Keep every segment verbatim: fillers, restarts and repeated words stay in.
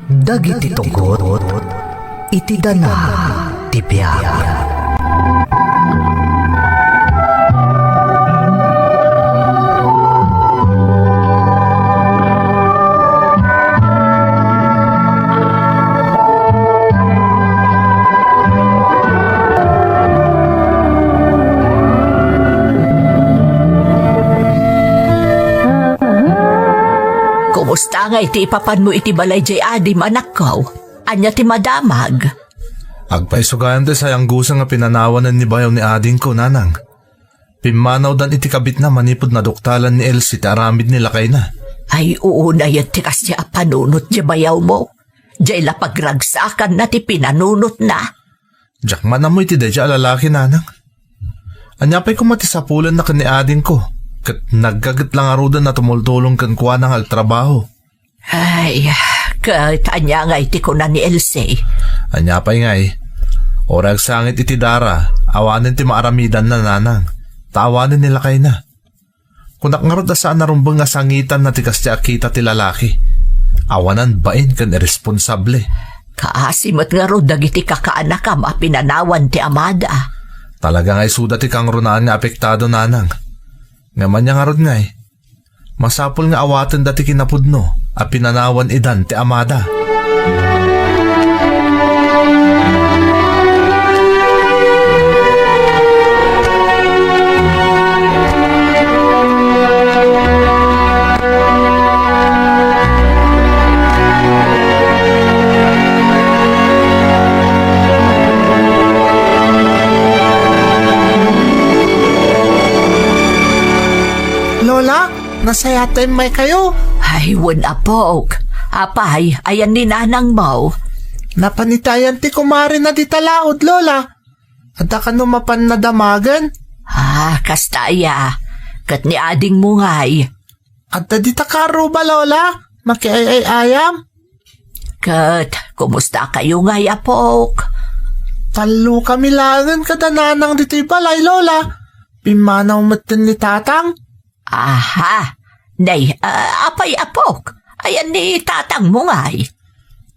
Dagiti tugot iti danag ti biag. Kumusta ngay ti ipapanmo iti balay jay adim, anakko? Ania ti madamag? Agpaisugayan ti sayanggusa nga pinanawanen ni bayaw ni adingko, nanang. Pimmanawdan iti kabitna manipud naduktalan ni Elsie ti aramid ni lakayna. Ay, unayen ti kasdi a panunot ti bayawmo. Jay la pagragsakanna ti pinanunotna. Diak man ammo iti daydiay a lalaki, nanang. Ania pay koma ti sapulanna ken ni adingko, ket naggaget la ngaruden a tumultulong kenkuana nga agtrabaho. Ay, ket ania ngay ti kuna ni Elsie? Ania pay ngay? Uray agsangit iti dara, awanen ti maaramidanna, nanang, ta awanen ni lakayna. Kunak ngarud a saan a rumbeng nga sangitanna ti kasdi a kita ti lalaki. Awanan bain ken irresponsable. Kaasi met ngarud dagiti kakaanakam a pinanawan ti amada. Talaga nga isuda ti kangrunaan nga apektado, nanang. Ngem ania ngarud ngay? Masapul nga awatenda ti kinapudno a pinanawan idan ti amada. Lola, nasayat ta immaykayo. Ay, wen, apok. Apay, ayan ni nanangmo? Napan iti ayan ti kumarina dita laod, Lola. Adda kano mapan nadamagen? Ah, kasta aya. Ket ni adingmo ngay? Adda dita karuba, Lola. Makiay-ay-ayam. Ket, kumusta kayo ngay, apok? Tallo kami laengen kada nanang ditoy balay, Lola. Pimmanaw metten ni tatang. Aha. Nay, ah, apay, apok? Ayan ni tatangmo ngay?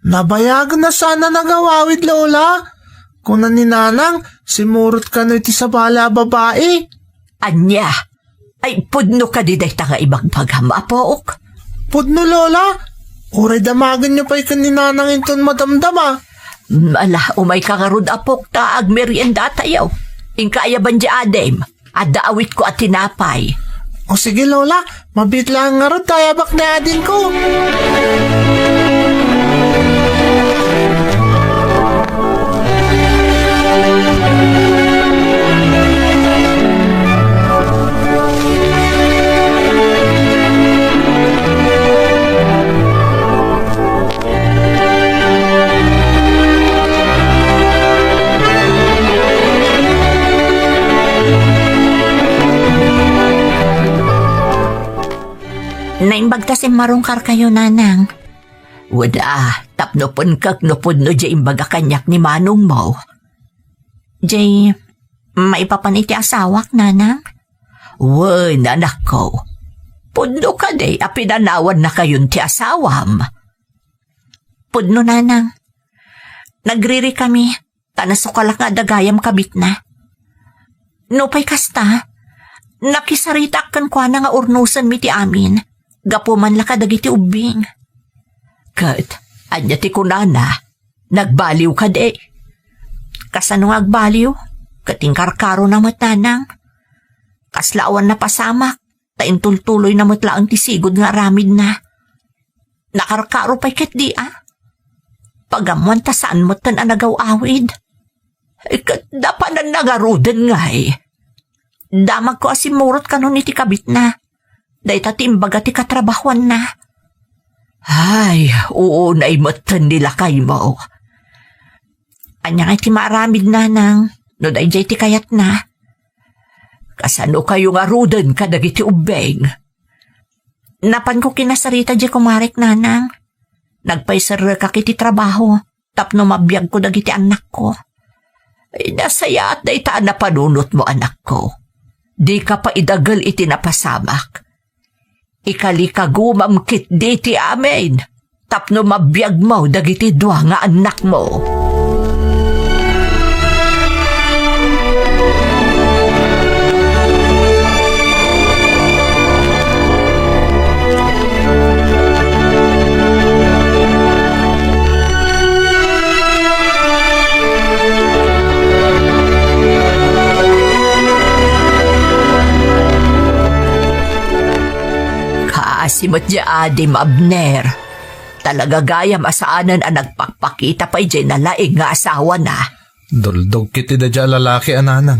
Nabayagen a saan a nagawawid, Lola. Kuna ni nanang, simurot kano iti sabali a babai. Ania? Ay, pudno kadi dayta nga ibagbagam, apok? Pudno, Lola. Uray damagenyo pay ken ni nanang inton madamdama. Mm, ala, umayka ngarud, apok, ta agmeriendatayo. Inka ayaban di adim. Adda awitko a tinapay. O sige, Lola, mabiit laeng ngarud ta ayabak ni adingko. Naimbag ta simmarungkarkayo, nanang. Wada, tapno penkek no pudno diay imbaga kaniak ni manongmo. Diay maipapan iti asawak, nanang? Wen, anakko. Pudno kadi a pinanawannakayon ti asawam? Pudno, nanang. Nagririkami, ta nasukalak nga adda gayam kabitna. Nupay kasta, nakisaritaak kenkuana nga urnosenmi ti amin, gapu man la kadagiti ubbing. Ket, ania ti kunana? Nagbaliw kadi? Kasano nga agbaliw? Ket inkarkarona met, nanang. Kasla awan napasamak, ta intultuloyna met laeng ti sigud nga aramidna. Nakarkaro pay ketdi a? Pagammoan ta saan metten a nagaw-awid. Ket napananna ngaruden ngay. Damagko a simmurot kanon iti kabitna. Dayta ti imbaga ti katrabahuanna. Ay, uunay metten ni lakaymo. Ania ngay ti maaramid, nanang, no daydiay ti kayatna? Kasano kayo ngaruden kadagiti ubbing? Napanko kinasarita diay kumarek, nanang. Nagpaiserrekak iti trabaho tapno mabiagko dagiti annakko. Ay, nasayaat dayta a napanunotmo, anakko. Dika paidagel iti napasamak. Ikalikagumam ketdi ti amin. tapno mabiagmo dagiti dua nga annakmo. Kaasi met diay adim, Abner. Talaga gayam a saanen a nagpakpakita pay diay nalaing nga asawana. Duldog ketdi daydiay a lalaki a nanang.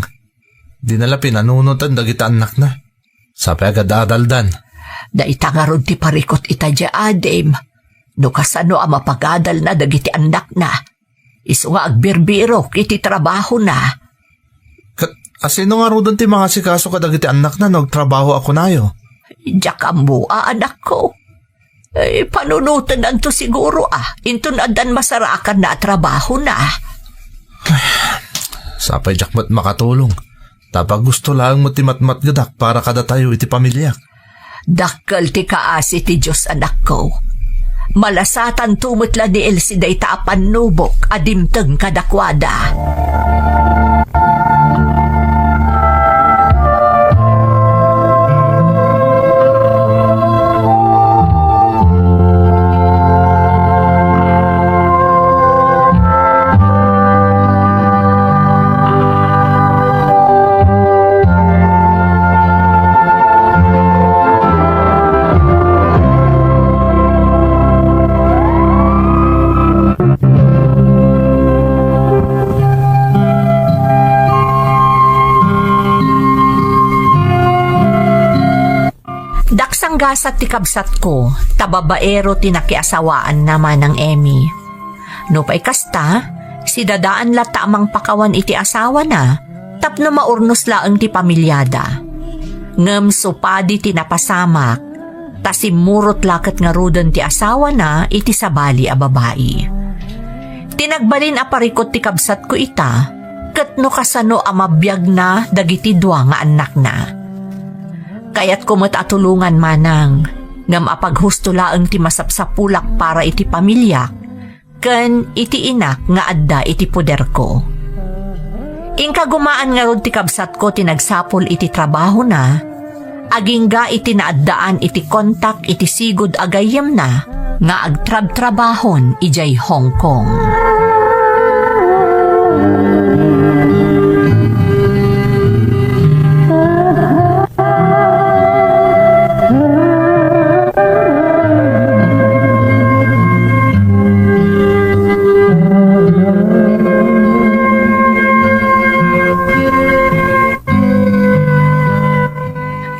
Dina la pinanunoten dagiti annakna. Sapay a gad-adaldan. Dayta ngarud ti parikut ita diay adim. No kasano a mapagadalna dagiti annakna, isu nga agbirbirok iti trabahona. Ket asino ngaruden ti mangasikaso kadagiti annakna no agtrabaho a kunayo? Diak ammo a, anakko. Eh, panunotenanto siguro a, inton addan masarakanna a trabahona. Sapay diak met makatulong. Ta pagusto laeng met ti matmatgedak para kadatayo iti pamiliak. Dakkel ti kaasi ti Dios, anakko. Malasatanto met la ni Elsie dayta a pannubok a dimteng kadakuada. Daksanggasat ti kabsatko, ta babaero ti nakiasawaanna, Manang Emmy. Nupay kasta, sidadaan latta a mangpakawan iti asawana tapno maurnos laeng ti pamiliada. Ngem supadi ti napasamak, ta simmurot la ket ngaruden ti asawana iti sabali a babai. Ti nagbalin a parikut ti kabsatko ita, ket no kasano a mabiagna dagiti dua nga annakna. Kayatko met a tulongan, Manang, ngem apaghusto laeng ti masapsapulak para iti pamiliak ken iti inak nga adda iti poderko. Inkagumaan ngarud ti kabsatko ti nagsapul iti trabahona, agingga iti naaddaan iti kontak iti sigud a gayyemna nga agtrabtrabahon idiay Hong Kong.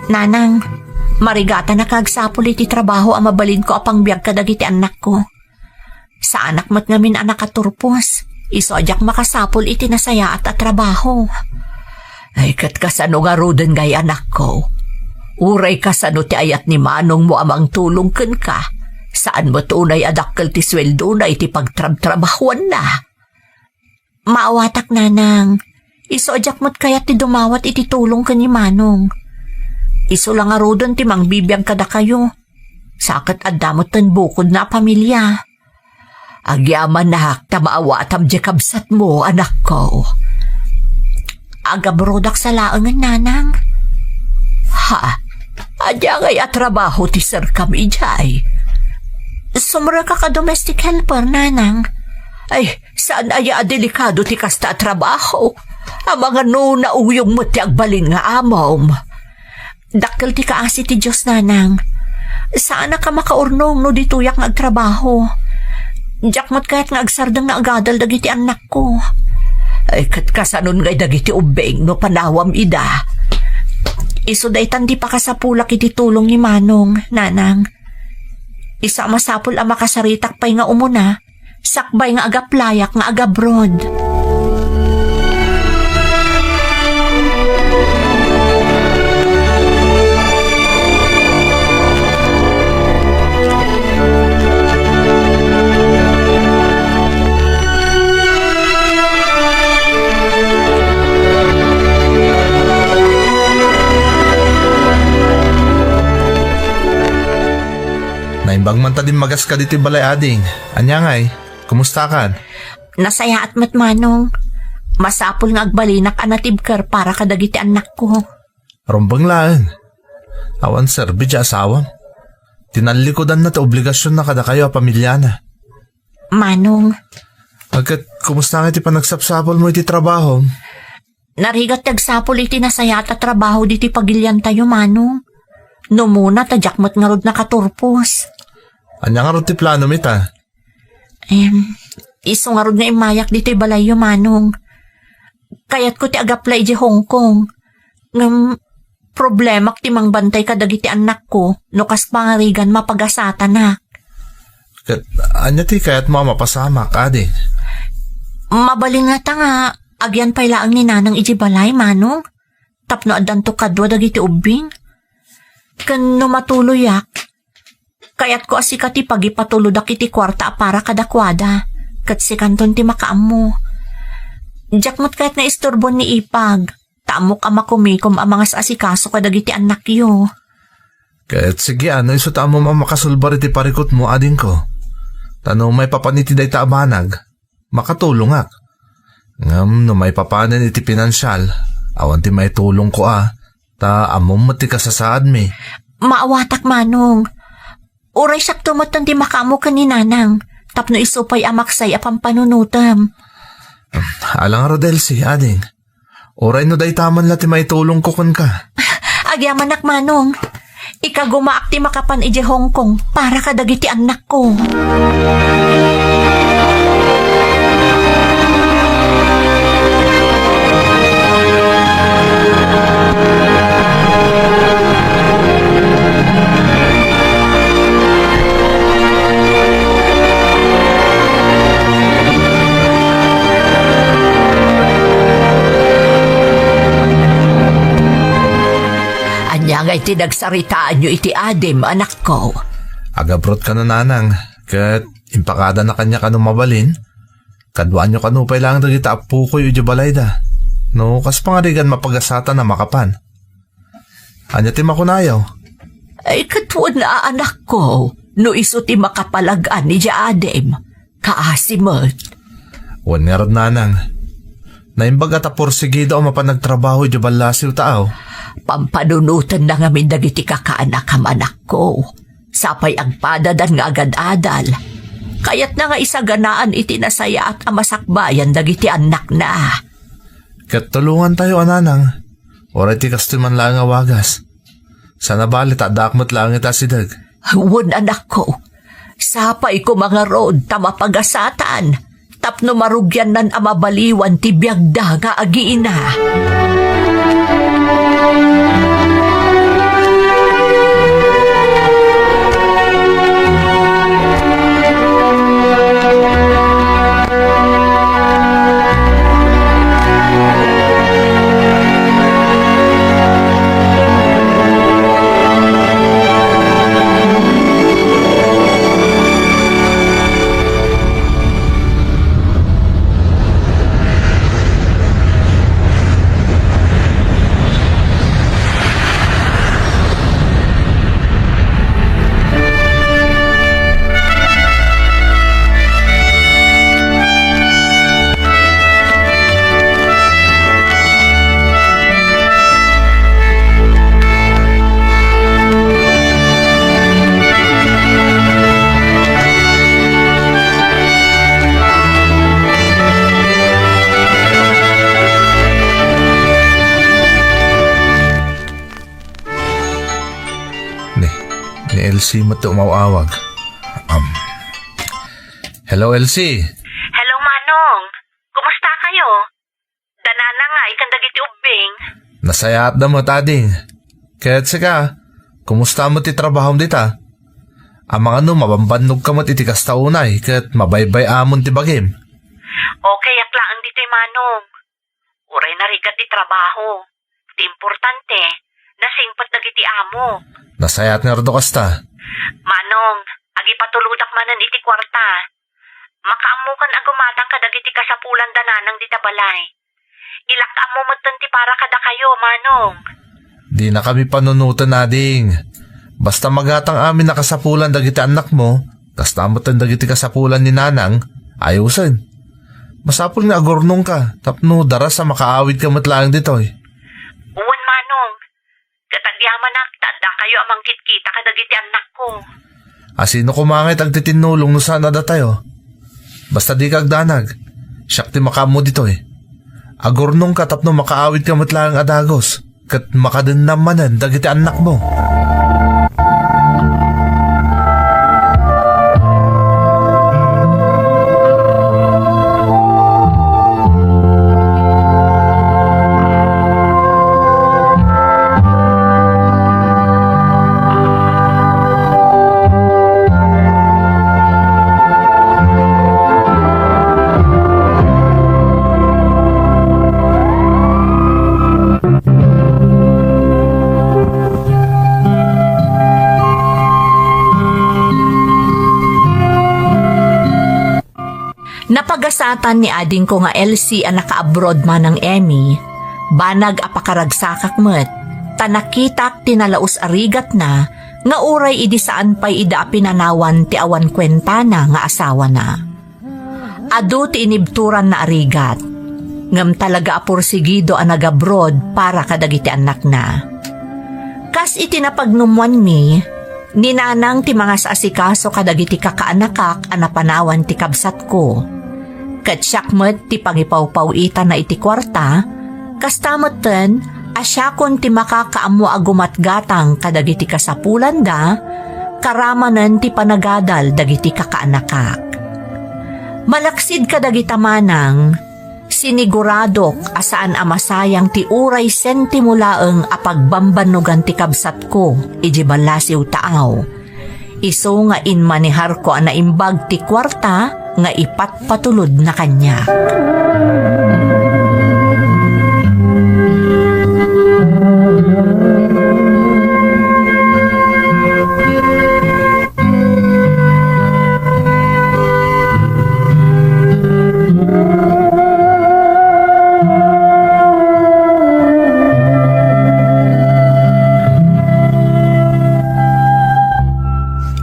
Nanang, marigatanak a agsapul iti trabaho a mabalinko a pangbiag kadagiti annakko. Saanak met ngamin a nakaturpos, isu a diak makasapul iti nasayaat a trabaho. Ay, ket kasano ngaruden ngay, anakko? Uray kasano ti ayat ni manongmo a mangtulong kenka, saan met unay a dakkel ti sueldona iti pagtrabtrabahuanna? Maawatak, Nanang. Isu a diak met kayat ti dumawat iti tulong ken ni Manong. Isu la ngaruden ti mangbibiag kadakayo. Sa ket adda metten bukodna a pamilya. Agyamanak ta maawatam diay kabsatmo, anakko. Agabrodak sa laengen, Nanang. Ha? Ania ngay a trabaho ti serkam idiay? Sumrekak a domestic helper, Nanang. Ay, saan aya a delikado ti kasta a trabaho? Amangan no nauyong met ti agbalin nga amom. Dakkel ti kaasi ti Dios, Nanang. Saanak a makaurnong no ditoyak nga agtrabaho. Diak met kayat nga agsardeng nga agadal dagiti annakko. Ay, ket kasanon ngay dagiti ubbing no panawam ida? Isu daytan ti pakasapulak iti tulong ni Manong, Nanang. Isu a masapul a makasaritak pay nga umuna, sakbay nga agaplayak nga agabroad. Naimbag man ta Immagas ka ditoy balay, ading. Ania ngay? Kumustakan? Nasayaat met, Manong. Masapul nga agbalinak a natibker para kadagiti annakko. Rumbeng laeng. Awan serbi ti asawam. Tinallikudanna ti obligasionna kadakayo a pamiliana. Manong. Agkat, kumusta nga iti panagsapsapulmo iti trabahom? Narigat ti agsapul iti nasayaat a trabaho ditoy pagiliantayo, Manong. Numuna ta diak met ngarud nakaturpos. Ania ngarud ti planom ita? Em, isu ngarud nga immayak ditoy balayyo, Manong. Kayatko ti agapla iti Hong Kong. Ngem, problemak ti mangbantay kadagiti annakko no kas pangarigan mapagasatanak. Ket ania ti kayatmo a mapasamak, ading? Mabalin ngata nga agyan pay laeng ni Nanang iti balay, Manong, tapno addanto kadua dagiti ubbing. Ken no matuloyak, kayatko a sika ti pagipatulodak iti kuarta a para kadakuada, ket sikanton ti makaammo. Diak met kayat nga isturboen ni Ipag, ta ammok a makumikom a mangas-asikaso kadagiti annakyo. Ket sige, no isu ta ammom a makasulbar iti parikutmo, adingko. Ta no maipapan iti dayta a banag, makatulongak. Ngem no maipapanen iti pinansial, awan ti maitulongko a, ta ammom met ti kasasaadmi. Maawatak, Manong. Uray siakto met ti makaammo ken ni Nanang, tapno isu pay a maksay a pampanunotem. Ala ngarud, Elsie, ading. Uray no dayta man la ti maitulongko kenka. Agyamanak, Manong. Ikagumaak ti makapan idiay Hong Kong para kadagiti annakko. Ania ngay ti nagsaritaanyo iti adim, anakko? Agabrot kano, Nanang, ket impakadana kaniak no mabalin. Kaduanyo kano pay laeng dagiti appokoy idiay balayda. No kas pangarigan, mapagasatan a makapan. Ania ti makunayo? Ay, ket wen a, anakko, no isu ti makapalag-an idiay adim, kaasi met. Wen ngarud, Nanang. Naimbag a ta porsigido a mapan agtrabaho idiay ballasiw ta aw. Pampanunotenna ngamin dagiti kakaanak, anakko. Sapay agpadadan nga agad-adal. Kayatna nga isaganaan iti nasayaat a masakbayan dagiti annakna. Ket tulongantayo a, Nanang. Uray ti kastoy man laeng a wagas. Sana bali ta addaak met laeng ita a sideg. Wen, anakko. Sapay koma ngarud ta mapagasatan tapno marugiannan a mabaliwan ti biagda nga agina. Ni, ni Elsie met ti umaw-awag. Um, hello, Elsie. Hello, Manong. Kumusta kayo? Danana nga, ikan dagiti ubbing. Nasayaat da met, ading. Ket sika, kumusta met ti trabahom dita? Amangan no mabambannog ka met iti kasta unay, ket mabaybay-amon ti bagim. Okay, ak laeng ditoy, Manong. Uray narigat ti trabaho. Ti importante, nasingpet dagiti amo. Nasayaat ngarud no kasta. Manong, agipatulodak manen iti kuarta. Makaammokan a gumatang kadagiti kasapulan da nanang dita balay. Ilak ammo metten ti para kadakayo, Manong. Dinakami panunoten, ading. Basta magatang amin a kasapulan dagiti annakmo, Kasta met dagiti kasapulan ni Nanang, ayusen. Masapul nga agurnongka tapno daras a makaawidka met laeng ditoy. Wen, Manong. Ket agyamanak ta addakayo a mangkitkita kadagiti annakko. A sino koma ngay ti agtitinnulong no saan a datayo? Basta dika agdanag, siak ti makaammo ditoy. Agurnongka tapno makaawidka met laeng a dagus, ket makadennam manen dagiti annakmo. Napagasatan ni adingko nga Elsie a naka-abroad manang Emmy, banag a pakaragsakak met, ta nakitak ti nalaus a rigatna nga uray idi saan pay ida a pinanawan ti awan kuentana nga asawana. Adu ti inibturanna a rigat, ngem talaga a porsigido a nag-abroad para kadagiti annakna. Kas iti napagnumoanmi, ni Nanang ti mangas-asikaso kadagiti kakaanakak a napanawan ti kabsatko. Ket siak met ti pangipawpaw-itana iti kuarta, kasta metten a siakon ti makakaammo a gumatgatang kadagiti kasapulanda, karamanen ti panagadal dagiti kakaanakak. Malaksid kadagita manang, siniguradok a saan a masayang ti uray sentimo laeng a pagbambannogan ti kabsatko idiay ballasiw taaw. Isu nga inmaneharko a naimbag ti kuarta nga ipatpatulodna kaniak.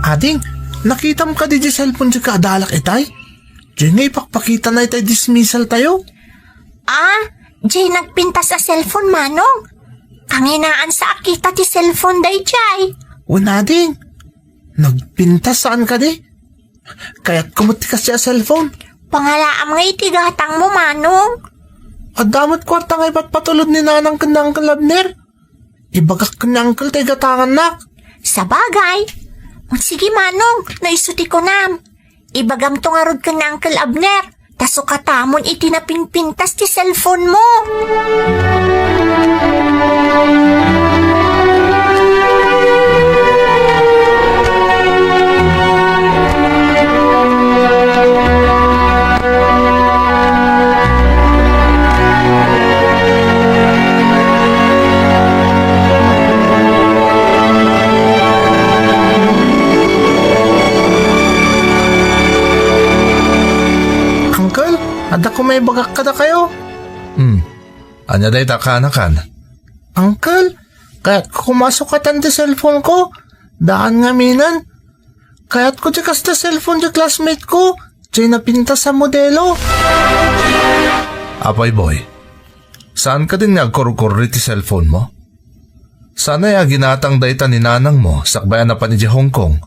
Ading, nakitam kadi diay cellphone diay kaadalak itay? Diay nga ipakpakitana itay dismissal tayo? Ah, diay nagpintas a cellphone, Manong. Kanginaansa a kita ti cellphone daydiay. Wen, ading, nagpintas saan kadi? Kayatko met ti kasdiay a cellphone. Pangalaam nga iti gatangmo, Manong. Adda met kuarta nga ipatpatulod ni Nanang ken ni Uncle Abner. Ibagak ken ni Uncle ta igatangannak. Sabagay. O, sige, Manong, no isu ti kunam. Ibagamto ngarud ken ni Uncle Abner, ta sukatamon iti napinpintas ti cellphone mo. Uncle, adda koma ibagak kadakayo. Hmm. Ania dayta kaanakan? Uncle, kayatko koma a sukatan ti cellphone ko. Daan ngaminen. Kayatko ti kasta cellphone ti classmate ko, ti napintas a modelo. Apay, boy, saan kadin nga agkurkurri ti cellphone mo? Saan a ginatang dayta ni nanang mo sakbay a napan idiay Hong Kong?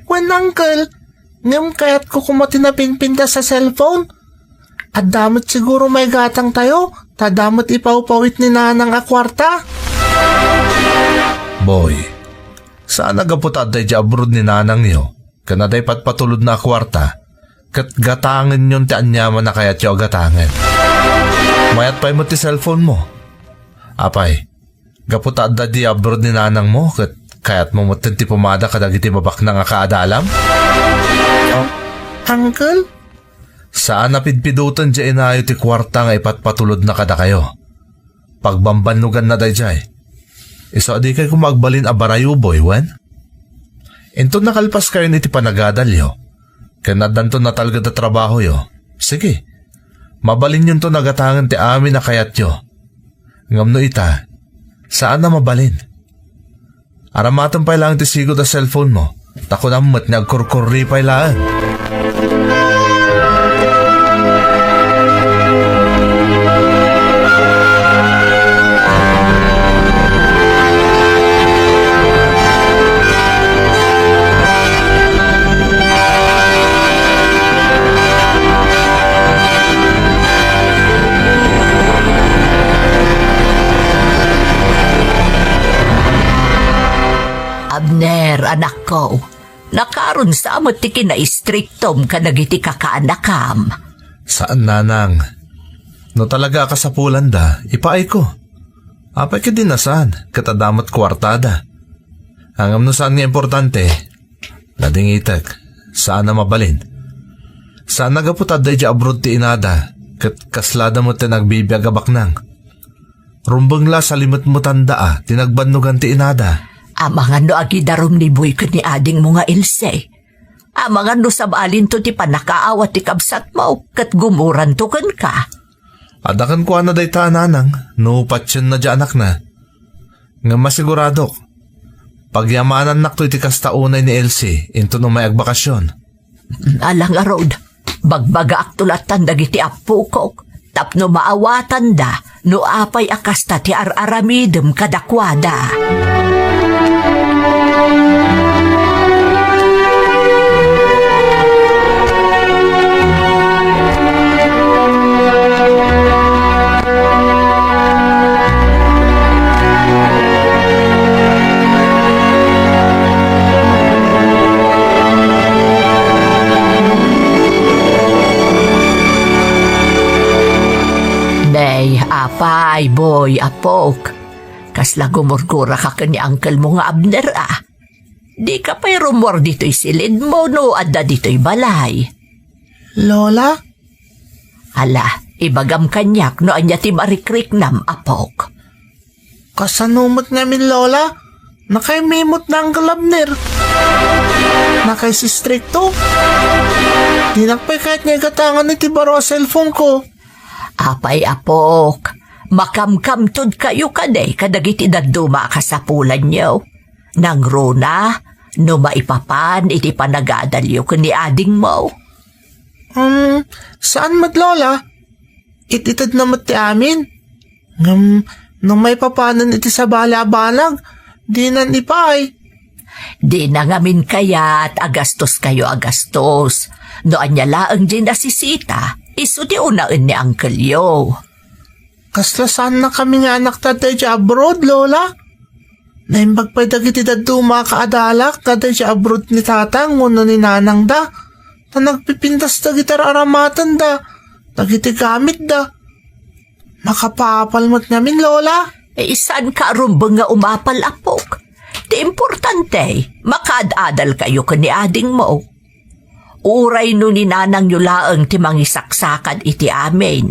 Wen, uncle, ngem kayatko koma ti napinpintas a cellphone. Adda met siguro maigatang tayo, ta adda met ipawpawit ni nanang a kuarta. Boy, saan a gapu ta adda idiay abroad ni nanangyo, ken adda ipatpatulodna a kuarta, ket gatangenyon ti aniaman a kayatyo a gatangen. Mayat pay met ti cellphone mo. Apay, gapu ta adda idiay abroad ni nanang mo, ket kayatmo metten ti pumada kadagiti babaknang a kaadalam? Oh, uncle? Saan a pidpidoten diay inayo ti kuarta nga ipatpatulodna kadakayo. Pagbambannoganna daydiay. Isu a dikay koma agbalin a barayo, boy, wen? Inton nakalpaskayon iti panagadalyo, ken addanton natalged a trabahoyo, sige, mabalinyonto a gatangen ti amin a kayatyo. Ngem no ita, saan a mabalin. Aramatem pay laeng ti sigud a cellphone mo. Ta kunam met nga agkurkurri pay laeng. Abner, anakko, nakaron sa met ti kinaistriktom kadagiti kakaanakam. Saan, nanang. No talaga a kasapulanda, ipaayko. Apay ketdi a saan, ket adda met kuartada. Ngem no saan nga importante, nadingitek, saan a mabalin. Saan a gapu ta adda idiay abroad ti inada, ket kaslada met ti nagbibiag a baknang. Rumbeng la, salimetmetanda a ti nagbannogan ti inada. Amangan no agidarom ni Boy ken ni adingmo nga Else. Amangan no sabalinto ti pannakaawat ti kabsatmo ket gumuranto kenka. Adda kenkuana dayta a nanang no patienna diay anakna. Ngem masiguradok, pagyamanannakto iti kasta unay ni Elsie inton umay agbakasyon. Ala ngarud, bagbagaakto lattan dagiti appokok tapno maawatanda no apay a kasta ti ar-aramidem kadakuada. Nay, apay, Boy, apok. Kasla gumurguraka ken ni uncle mo nga Abner, a? Dika pay rummuar ditoy silidmo no adda ditoy balay. Lola? Ala, ibagam kaniak no ania ti marikriknam, apok. Kasano met ngamin, Lola? Nakaimimot ni Uncle Abner. Nakaistrikto. Dinak pay kayat nga igatangan iti baro a cellphone ko. Apay, apok, makamkamtod kayo kadi kadagiti dadduma a kasapulanyo. Nangruna, no maipapan iti panagadalyo ken ni adingmo. Um, saan met, Lola? It-itedna met ti amin. Ngem no maipapanen iti sabali a banag, dinan ipaay. Dina ngamin kayat a gastoskayo a gastos. No ania laeng diay nasisita, isu ti unaen ni angkelyo. Kasla saannakami nga anakta adda idiay abroad, Lola? Naimbag pay dagiti dadduma a kaadalak nga adda idiay abroad ni tatang wenno ni nanangda. Ta nagpipintas dagiti ar-aramatenda, dagiti gamitda. Makapaapal met ngamin, Lola. Eh, saanka a rumbeng nga umapal, apok. Ti importante, makaad-adalkayo ken ni adingmo. Uray no ni nanangyo laeng ti mangisaksakad iti amin,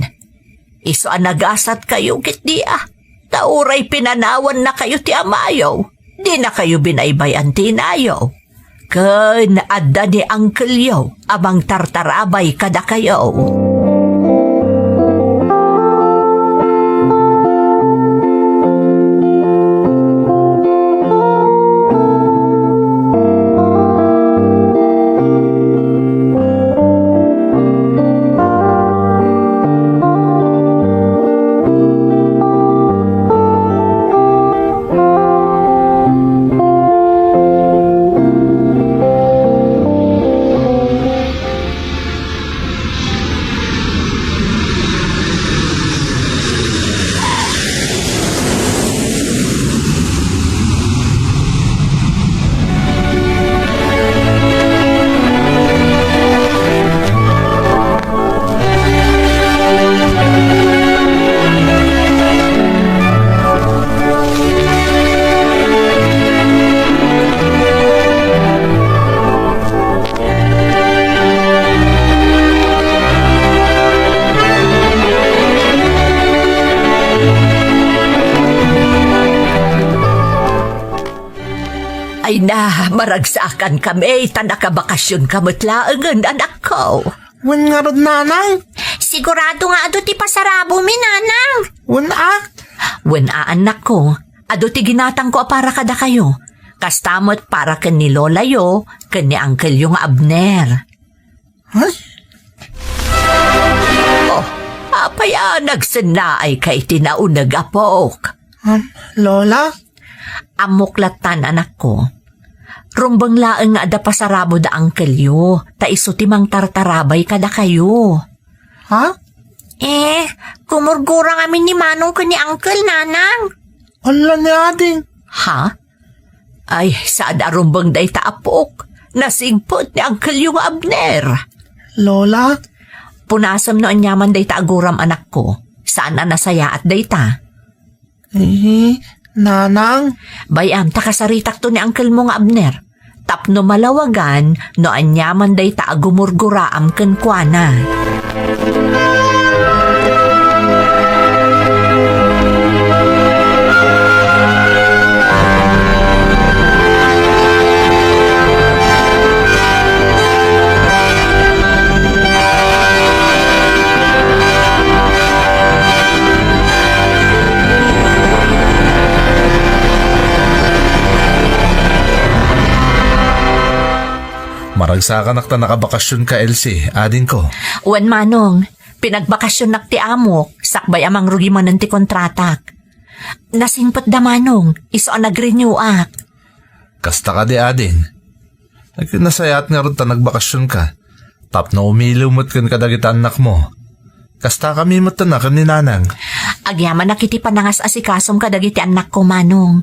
isu a nagasatkayo ketdi a. Ta uray pinanawannakayo ti amayo, dinakayo binaybay-an ti inayo. Ken adda ni angkelyo a mangtartarabay kadakayo. Ay na, maragsaakan kami, ta nakabakasionka met laengen, anakko. Wen ngarud, nanang? Sigurado nga adu ti pasarabomi, nanang. Wen a? Wen a, annakko. Adu ti ginatangko a para kadakayo. Kasta met para ken ni lolayo ken ni angkelyo nga Abner. Huh? Oh, apay a nagsennaayka iti nauneg, apok? Um, Lola? Ammok lattan, anakko. Rumbeng laeng nga adda pasarabo da angkelyo, ta isu ti mangtartarabay kadakayo. Ha? Eh, gumurgura ngamin ni Manong ken ni Uncle, Nanang. Ala ni Ading. Ha? Ay, saan a rumbeng dayta, apok. Nasingpet ni angkelyo nga Abner. Lola? Punasem no aniaman dayta a guram, anakko. Saan a nasayaat dayta. Eh, Nanang? Bay-am, ta kasaritakto ni angkelmo nga Abner. Tapno malawagan no aniaman dayta a gumurguraam kenkuana. Maragsakanak ta nakabakasionka, Elsie, adingko. Wen, Manong, pinagbakasionnak ti amok, sakbay a mangrugi manen ti kontratak. Nasingpetda, Manong, isu a nag-renew-ak. Kasta kadi, ading. Nagnasayaat ngarud ta nagbakasionka. Tapno umiliw met ken kadagiti annakmo. Kastakami met ken ni Nanang. Agyamanak iti panangas-asikasom kadagiti annakko, Manong.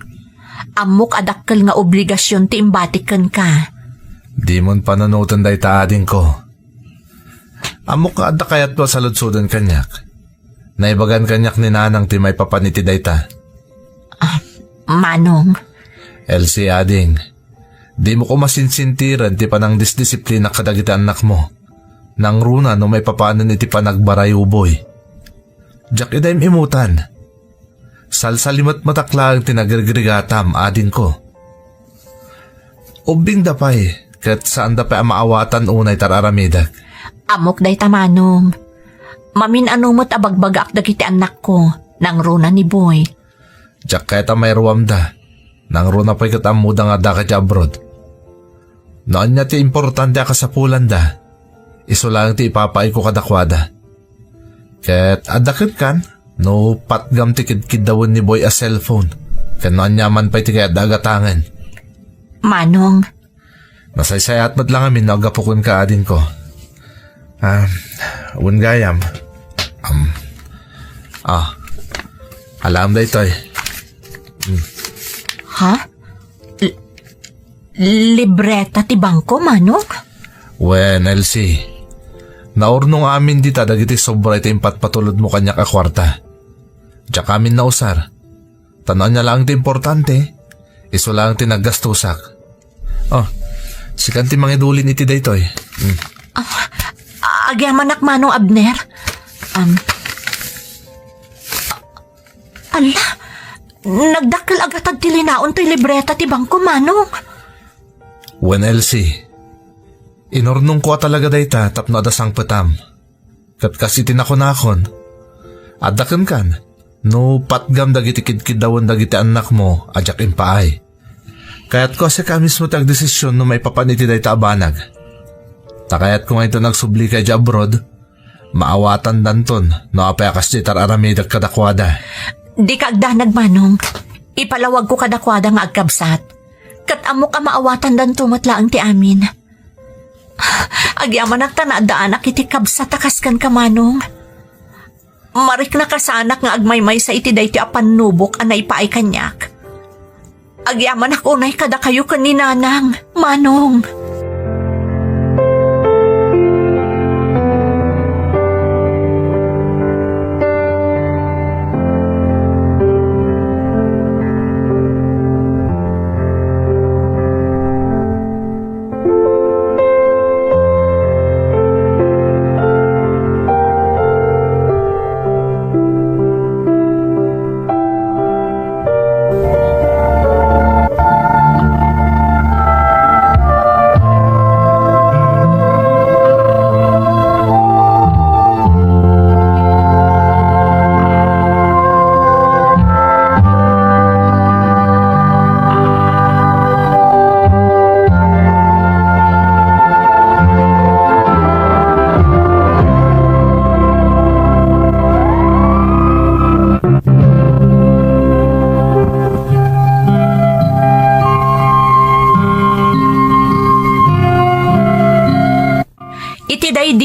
Ammok a dakkel nga obligasion ti imbatik kenka. Dimon panunoten dayta, adingko. Ammok nga adda kayatmo a saludsoden kaniak. Naibagan kaniak ni Nanang ti maipapan iti dayta. Ah, Manong. Elsie, ading, dimo koma sinsintiren ti panangdisdisiplina kadagiti annakmo. Nangruna no maipapanen iti panagbaray uboy. Diak ida im-imutan. Salsalimetmetak laeng ti nagrigrigatam, adingko. Ubbingda pay, ket saanda pay a maawatan unay ti ar-aramidek. Ammok dayta, Manong. Mamin-ano met a bagbagaak dagiti annakko, nangruna ni Boy. Diak kayat a mairuamda. Nangruna pay ket ammoda nga addaka idiay abroad. No ania ti importante a kasapulanda, isu laeng ti ipapaayko kadakuada. Ket adda kenkan, no patgam ti kidkiddawen ni Boy a cellphone, ken no aniaman pay ti kayatda a gatangen. Manong. Nasaysayaat met la ngamin no aggapu kenka, adingko. Ah, wen gayam. Am. Ah. Alaem daytoy. Hmm. Ha? Li-, libreta ti bangko, Manong? Wen, Elsie. Naurnong amin dita dagiti sobra iti impatpatulodmo kaniak a kuarta. Diak amin nausar. Ta no ania laeng ti importante, isu laeng ti naggastosak. Oh, sikan ti mangidulin iti daytoy. Hmm. Ah, agyamanak, Manong Abner. Um, ala, nagdakkel a gatad ti linaon toy libreta ti bangko, Manong. Wen, Elsie, inurnongko a talaga dayta tapno adda sangpetam. Ket kas iti nakunakon, adda kenkan, no patgam dagiti kidkiddawen dagiti annakmo a diak impaay. Kayatko a sika mismo ti agdesision no maipapan iti dayta a banag. Ta kayatko nga inton agsublika idiay abroad, maawatandanton no apay a kasdiay ti ar-aramidek kadakuada. Dika agdanag, Manong. Ipalawagko kadakuada nga agkabsat. Ket ammok a maawatandanto met laeng ti amin. Agyamanak ta naaddaanak iti kabsat a kas kenka, Manong. Mariknakasanak nga agmaymaysa iti daytoy a pannubok a naipaay kaniak. Agyamanak unay kadakayo ken ni Nanang, Manong.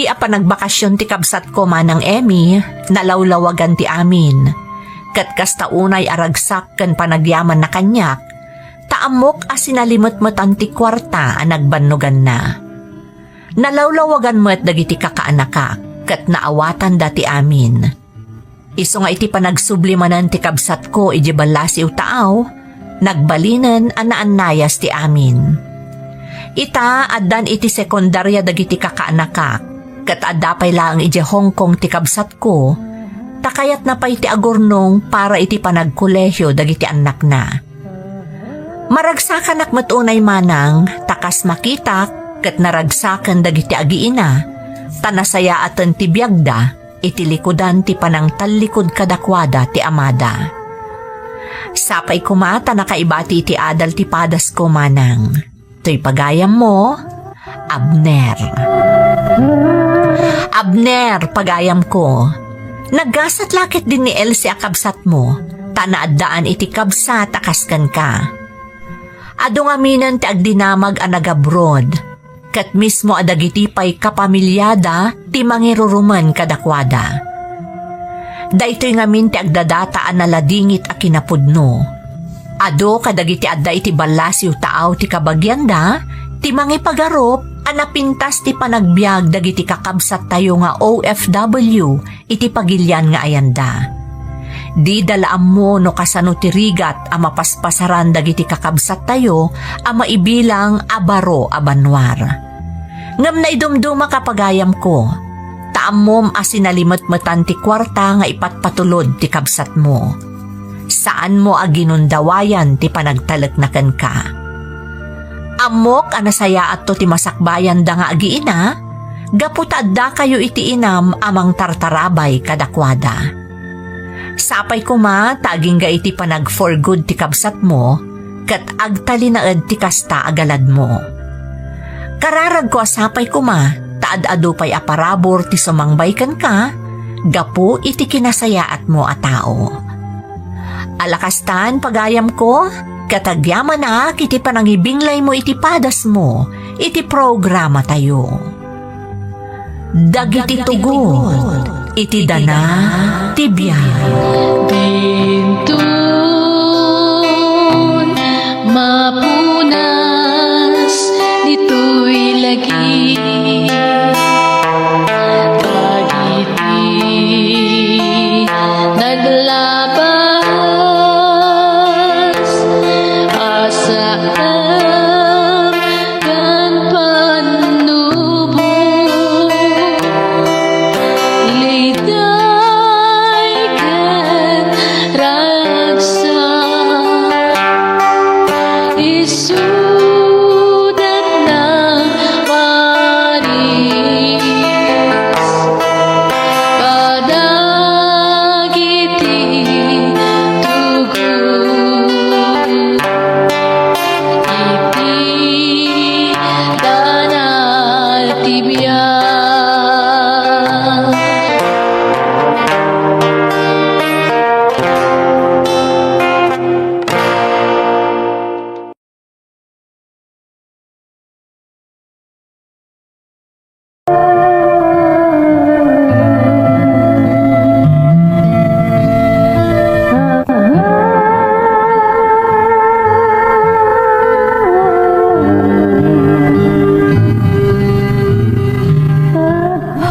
a panagbakasyon ti kabsatko, Manang Emmy, nalawlawagan ti amin. Ket kasta unay a ragsak ken panagyamanna kaniak, ta ammok a sinalimetmetan ti kuarta a nagbannoganna. Nalawlawagan met dagiti kakaanakak, ket naawatanda ti amin. Isu nga iti panagsubli manen ti kabsatko idiay ballasiw taaw, nagbalinen a naannayas ti amin. Ita, addan iti sekundaria dagiti kakaanakak, ket adda pay laeng idiay Hong Kong ti kabsatko, ta kayatna pay ti agurnong para iti panagkolehio dagiti annakna. Maragsakanak met unay manang, ta kas makitak, ket naragsaken dagiti agiina, ta nasayaaten ti biagda iti likudan ti panangtallikud kadakuada ti amada. Sapay koma ta nakaibati iti adal ti padasko, manang. Toy pagayammo, Abner. Abner, pagayamko. Naggasat la ketdin ni Elsie a kabsatmo, ta naaddaan iti kabsat a kas kenka. Adu ngaminen ti agdinamag a nagabroad, ket mismo a dagiti pay kapamiliada ti mangirurumen kadakuada. Daytoy ngamin ti agdadata a naladingit a kinapudno. Adu kadagiti adda iti ballasiw taaw ti kabagianda ti mangipagarup a napintas ti panagbiag dagiti kakabsattayo nga O F W iti pagilian nga ayanda. Dida la ammo no kasano ti rigat a mapaspasaran dagiti kakabsattayo a maibilang a baro a banua. Ngem naidumdumak a pagayamko, ta ammom a sinalimetmetan ti kuarta nga ipatpatulod ti kabsatmo. Saanmo a ginundawayan ti panagtalekna kenka. Ammok a nasayaatto ti masakbayanda nga agiina, gapu ta addakayo iti inam a mangtartarabay kadakuada. Sapay koma ta agingga iti panag-for good ti kabsatmo, ket agtalinaed ti kasta a galadmo. Kararagko a sapay koma ta ad-adu pay a parabur ti sumangbay kenka gapu iti kinasayaatmo a tao. Ala kastan, pagayamko, ket agyamanak iti panangibinglaymo iti padasmo iti programatayo. Dagiti tugot iti dana ti biag. Dinton mapunas ditoy lagi dagiti naglabas a saan ken pannubo. Liday ken ragsak, isuda nang paris kadagiti tugot iti dana ti biag.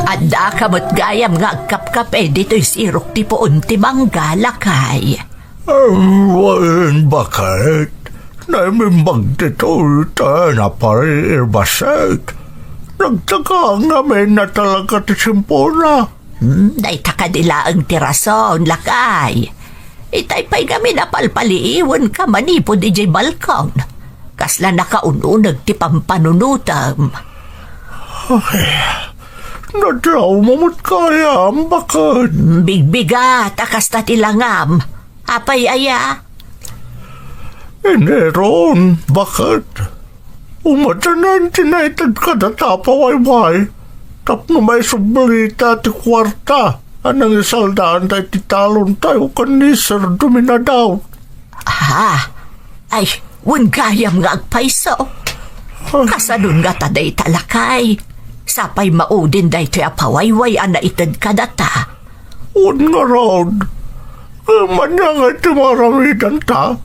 Addaka met gayam nga agkapkape ditoy sirok ti puon ti mangga, lakay. Em, wen, baket. Naimbag ditoy ta napariirbasek. Nagtaka ngamin a talaga ti simpona. Hmm, dayta kadi laeng ti rason, lakay. Itay pay ngamin a palpaliiwenka manipud idiay balkon. Kasla nakaun-uneg ti pampanunotem. Ay, nadawmo met gayam, baket. Bigbigat a kasta ti langam. Apay aya? Ineron, baket. Umadanan ti naited kadata a pawayway tapno maisublita ti kuarta a nangisaldaanta iti talontayo ken ni Sir Dominadao. Ah, ay, wen gayam nga agpayso. Ay. Kasanon ngata dayta, lakay? Sapay maudin daytoy a pawayway a naited kadata. Wen ngarud, ngem ania ngay ti maaramidanta?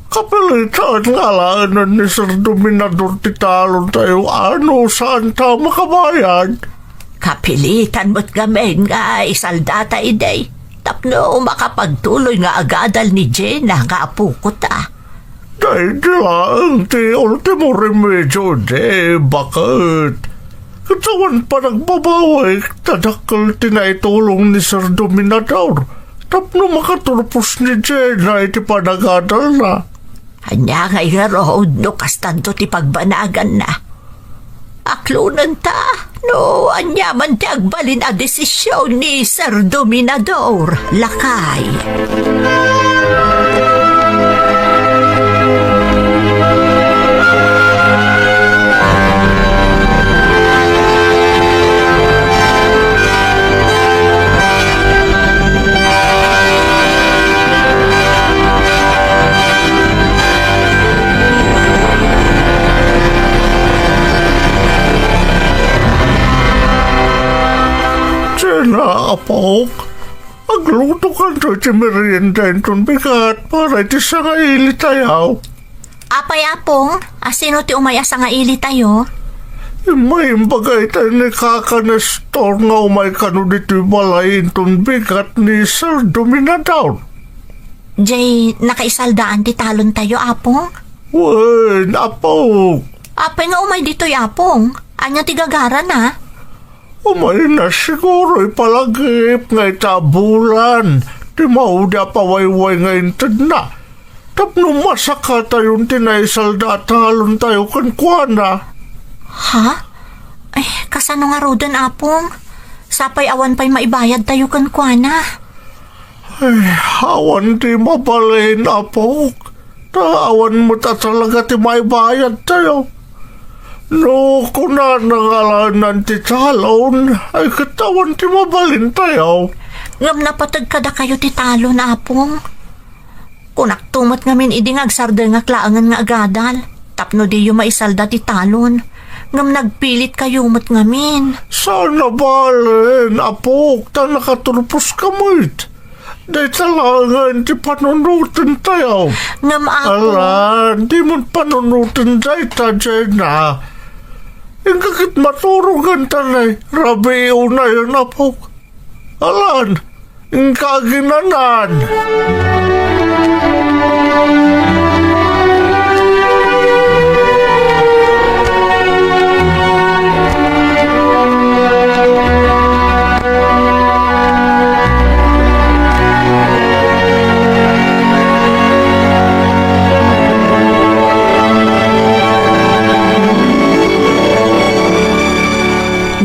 Kapilitan nga alaenen ni Sir Dominador ti talontayo a no saanta makabayad. Kapilitan met ngamin nga isaldata idi tapno makapagtuloy nga agadal ni Jenna nga apokota. Daydi laeng ti ultimo remedio idi, baket. Ket awan panagbabawik ta dakkel ti naitulong ni Sir Dominador tapno makaturpos ni Jenna iti panagadalna. Ania ngay ngarud no kastanto ti pagbanaganna? Aklonenta no aniaman ti agbalin a desisyon ni Sir Dominador, lakay. Jenna, apok, aglutokanto iti merienda inton bigat para iti sangailitayo. Apay, Apong, a sino ti umay a sangailitayo? Immay imbaga ita ni Kaka Nestor nga umay kano ditoy balay inton bigat ni Sir Dominador. Jay, nakaisaldaan ti talontayo, Apong? Wen, Apok. Apay nga umay ditoy, Apong? Ania ti gagarana? Umayna siguro ipalagip nga ita a bulan ti maudi a pawayway nga intedna tapno masakatayon ti naisalda a talontayo kenkuana. Ha? Ay, kasano ngaruden, Apong? Sapay awan pay maibayadtayo kenkuana. Ay, awan ti mabalin, apok. Ta awan met a talaga ti maibayadtayo. No kunana nga alaennan ti talon, ay ket awan ti mabalintayo. Ngem napateg kadakayo ti talon, Apong. Kunakto met ngamin idi nga agsardengak laengen nga agadal tapno diyo maisalda ti talon. Ngem nagpilitkayo met ngamin. Saan a balen, apok, ta nakaturposka met. Dayta laengen ti panunotentayo. Ngem, Apo. Ala, di met panunoten dayta, Jenna. Inka ket maturoganta, nay. Rabii unayen, apok. Alan, inka aginanan.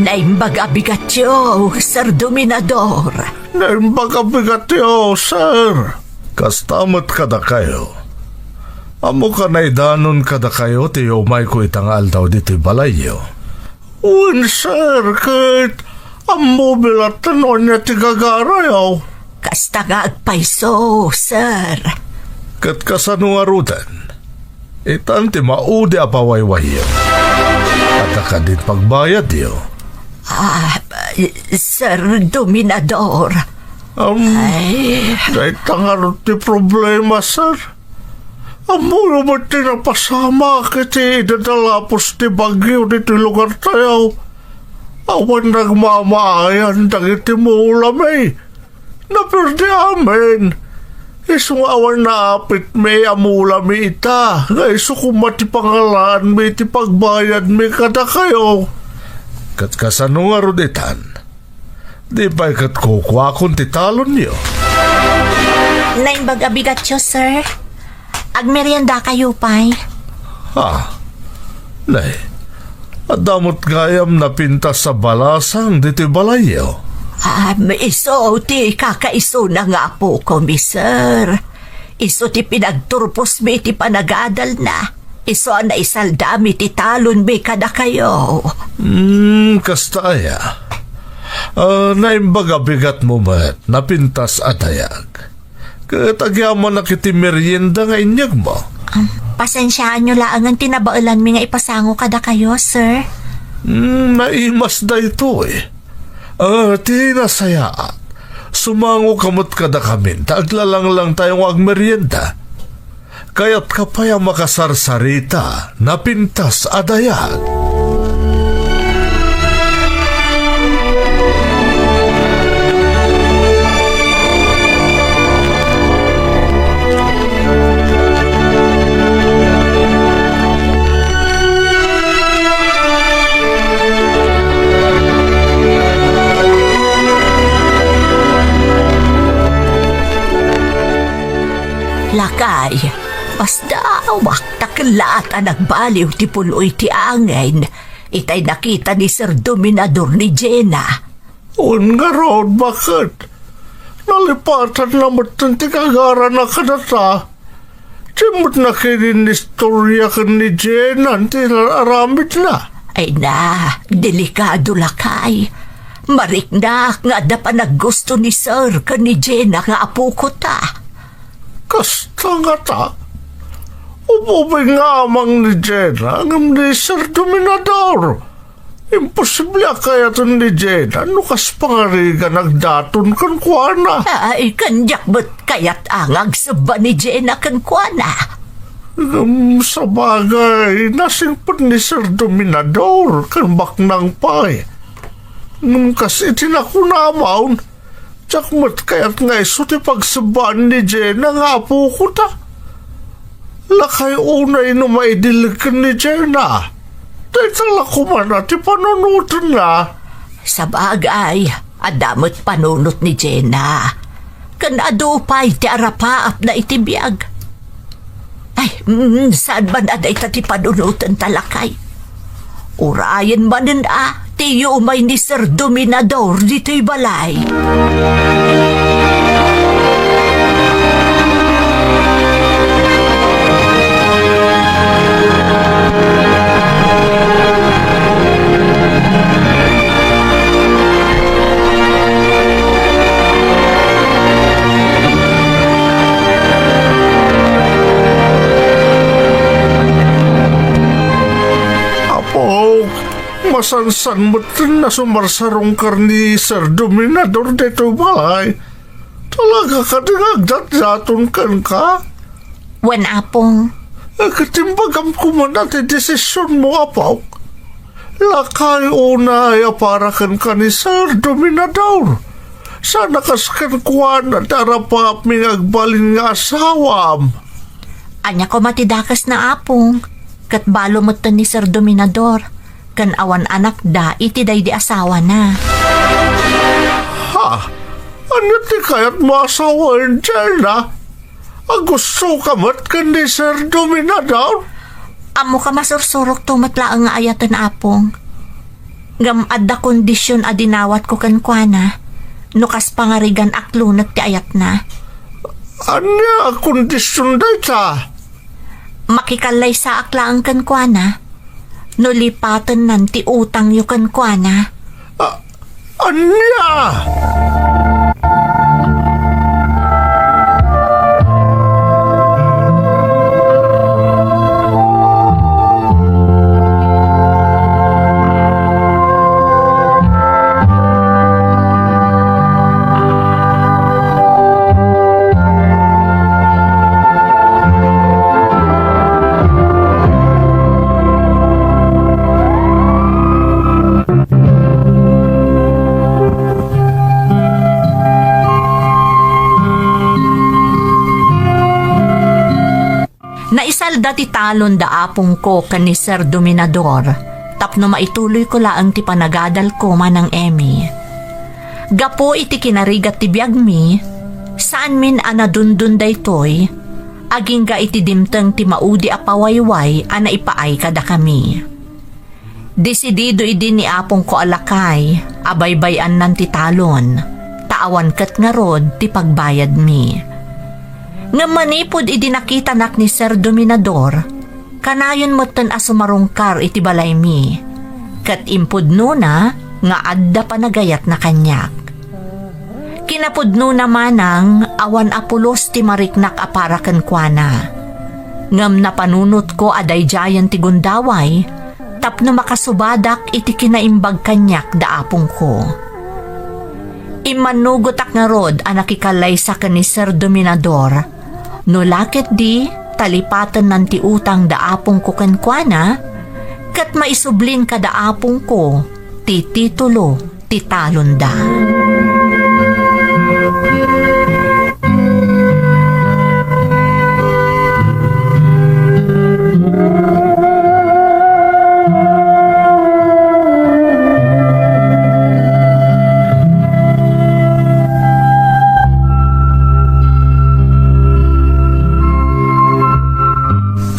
Naimbag a bigatyo, Sir Dominador. Naimbag a bigatyo, sir. Kasta met kadakayo. Ammok a naidanon kadakayo ti umayko ita nga aldaw ditoy balayyo. Wen, sir, ket ammomi latta no ania ti gagarayo. Kasta nga agpayso, sir. Ket kasano ngaruden? Itan ti maudi a pawaywayyo. Adda kadin pagbayadyo? Ah, Sir Dominador. Am, Ay. Dayta ngarud ti problema, sir. Ammoyo met ti napasamak iti idadalapos ti bagyo ditoy lugartayo. Awan nagmamaayan dagiti mulami. Naperdi amin. Isu nga awan naapitmi a mulami ita, nga isu koma ti pangalaanmi iti pagbayadmi kadakayo. Ket kasano ngarud itan? Di pay ket kukuakon ti talonyo? Naimbag a bigatyo, sir. Agmeriendakayo pay. Ah, nay, adda met gayam napintas a balasang ditoy balayyo? Ah, isu ti kakaisuna nga apokomi, sir. Isu ti pinagturposmi iti panagadalna. Isu a naisaldami ti talonmi kadakayo. Hmm, kasta aya? Ah, naimbag a bigatmo met, napintas a dayag. Ket agyamanak iti merienda nga inyegmo. Um, pasensiaanyo laengen ti nabaelanmi nga ipasango kadakayo, sir. Mm, naimas daytoy. Ah, ti nasayaat, sumangoka met kadakamin ta aglalanglang tayo nga agmerienda. Kayatka pay a makasarsarita, napintas a dayag. Lakay, pasdaawak ta kellaat a nagbaliw ti puloy ti angin itay nakita ni Sir Dominador ni Jenna. Wen ngarud, baket? Nalipatanna metten ti gagarana kadata. Diay met nakainistorya ken ni Jenna ti aramidna. Ay na, delikado, lakay. Mariknak nga adda panaggusto ni Sir ken ni Jenna nga apokota. Kasta ngata, ububay nga amang ni Jenna ngem ni Sir Dominador. Imposible a kayaten ni Jenna no kas pangarigan agdaton kenkuana. Ay, ken diak met kayat a nga agsebba ni Jenna kenkuana. Ngem sabagay, nasingpet ni Sir Dominador ken baknang pay. Ngem kas iti nakunamon, diak met kayat nga isu ti pagsebbaan ni Jenna nga apokota. Lakay unay no maidilleg ken ni Jenna. Dayta la koma ti panunotenna. Sabagay, adda met panunot ni Jenna. Ken adu pay ti arapaapna iti biag. Ay, mm, saan man a dayta ti panunotenta, lakay? Urayen manen a ti umay ni Sir Dominador ditoy balay. Apok, masansan metten a sumarsarungka ni Sir Dominador ditoy balay. Talaga kadi nga agdatdaton kenka? Wen, Apong. Ket imbagam koma ti desisionmo, apok. Lakay unay a para kenka ni Sir Dominador. Saan a kas kenkuana ti arapaapmi nga agbalin nga asawam. Ania koma ti dakesna, Apong? Ket balo metten ni Sir Dominador, ken awan anakda iti daydi asawana. Ha? Ania ti kayatmo a sawen, Jenna? Agustoka met ken ni Sir Dominador? Ammok a masursurokto met laeng nga ayaten, Apong. Ngem adda kondision a dinawatko kenkuana no kas pangarigan aklonek ti ayatna. Ania a kondision dayta? Makikallaysaak laeng kenkuana no lipatennan ti utangyo kenkuana. A-, ania? Naisalda ti talon da apongko ken ni Sir Dominador tapno maituloyko laeng ti panagadalko manang Emmy. Gapu iti kinarigat ti biagmi, saanmin a nadundun daytoy, agingga iti dimteng ti maudi a pawayway a naipaay kadakami. Desidido idi ni apongko a lakay a baybay-annan ti talon, ta awan ket ngarud ti pagbayadmi. Ngem manipud idi nakitanak ni Sir Dominador, kanayon metten a sumarungkar iti balaymi, ket impudnona nga adda panagayatna kaniak. Kinapudnona manang awan a pulos ti mariknak a para kenkuana. Ngem napanunotko a daydiayen ti gundaway, tapno makasubadak iti kinaimbag kaniak da apongko. Immannugotak ngarud a nakikallaysa ken ni Sir Dominador. No la ketdi, talipatennan ti utang da apongko kenkuana, ket maisublin kada apongko ti titulo ti talonda.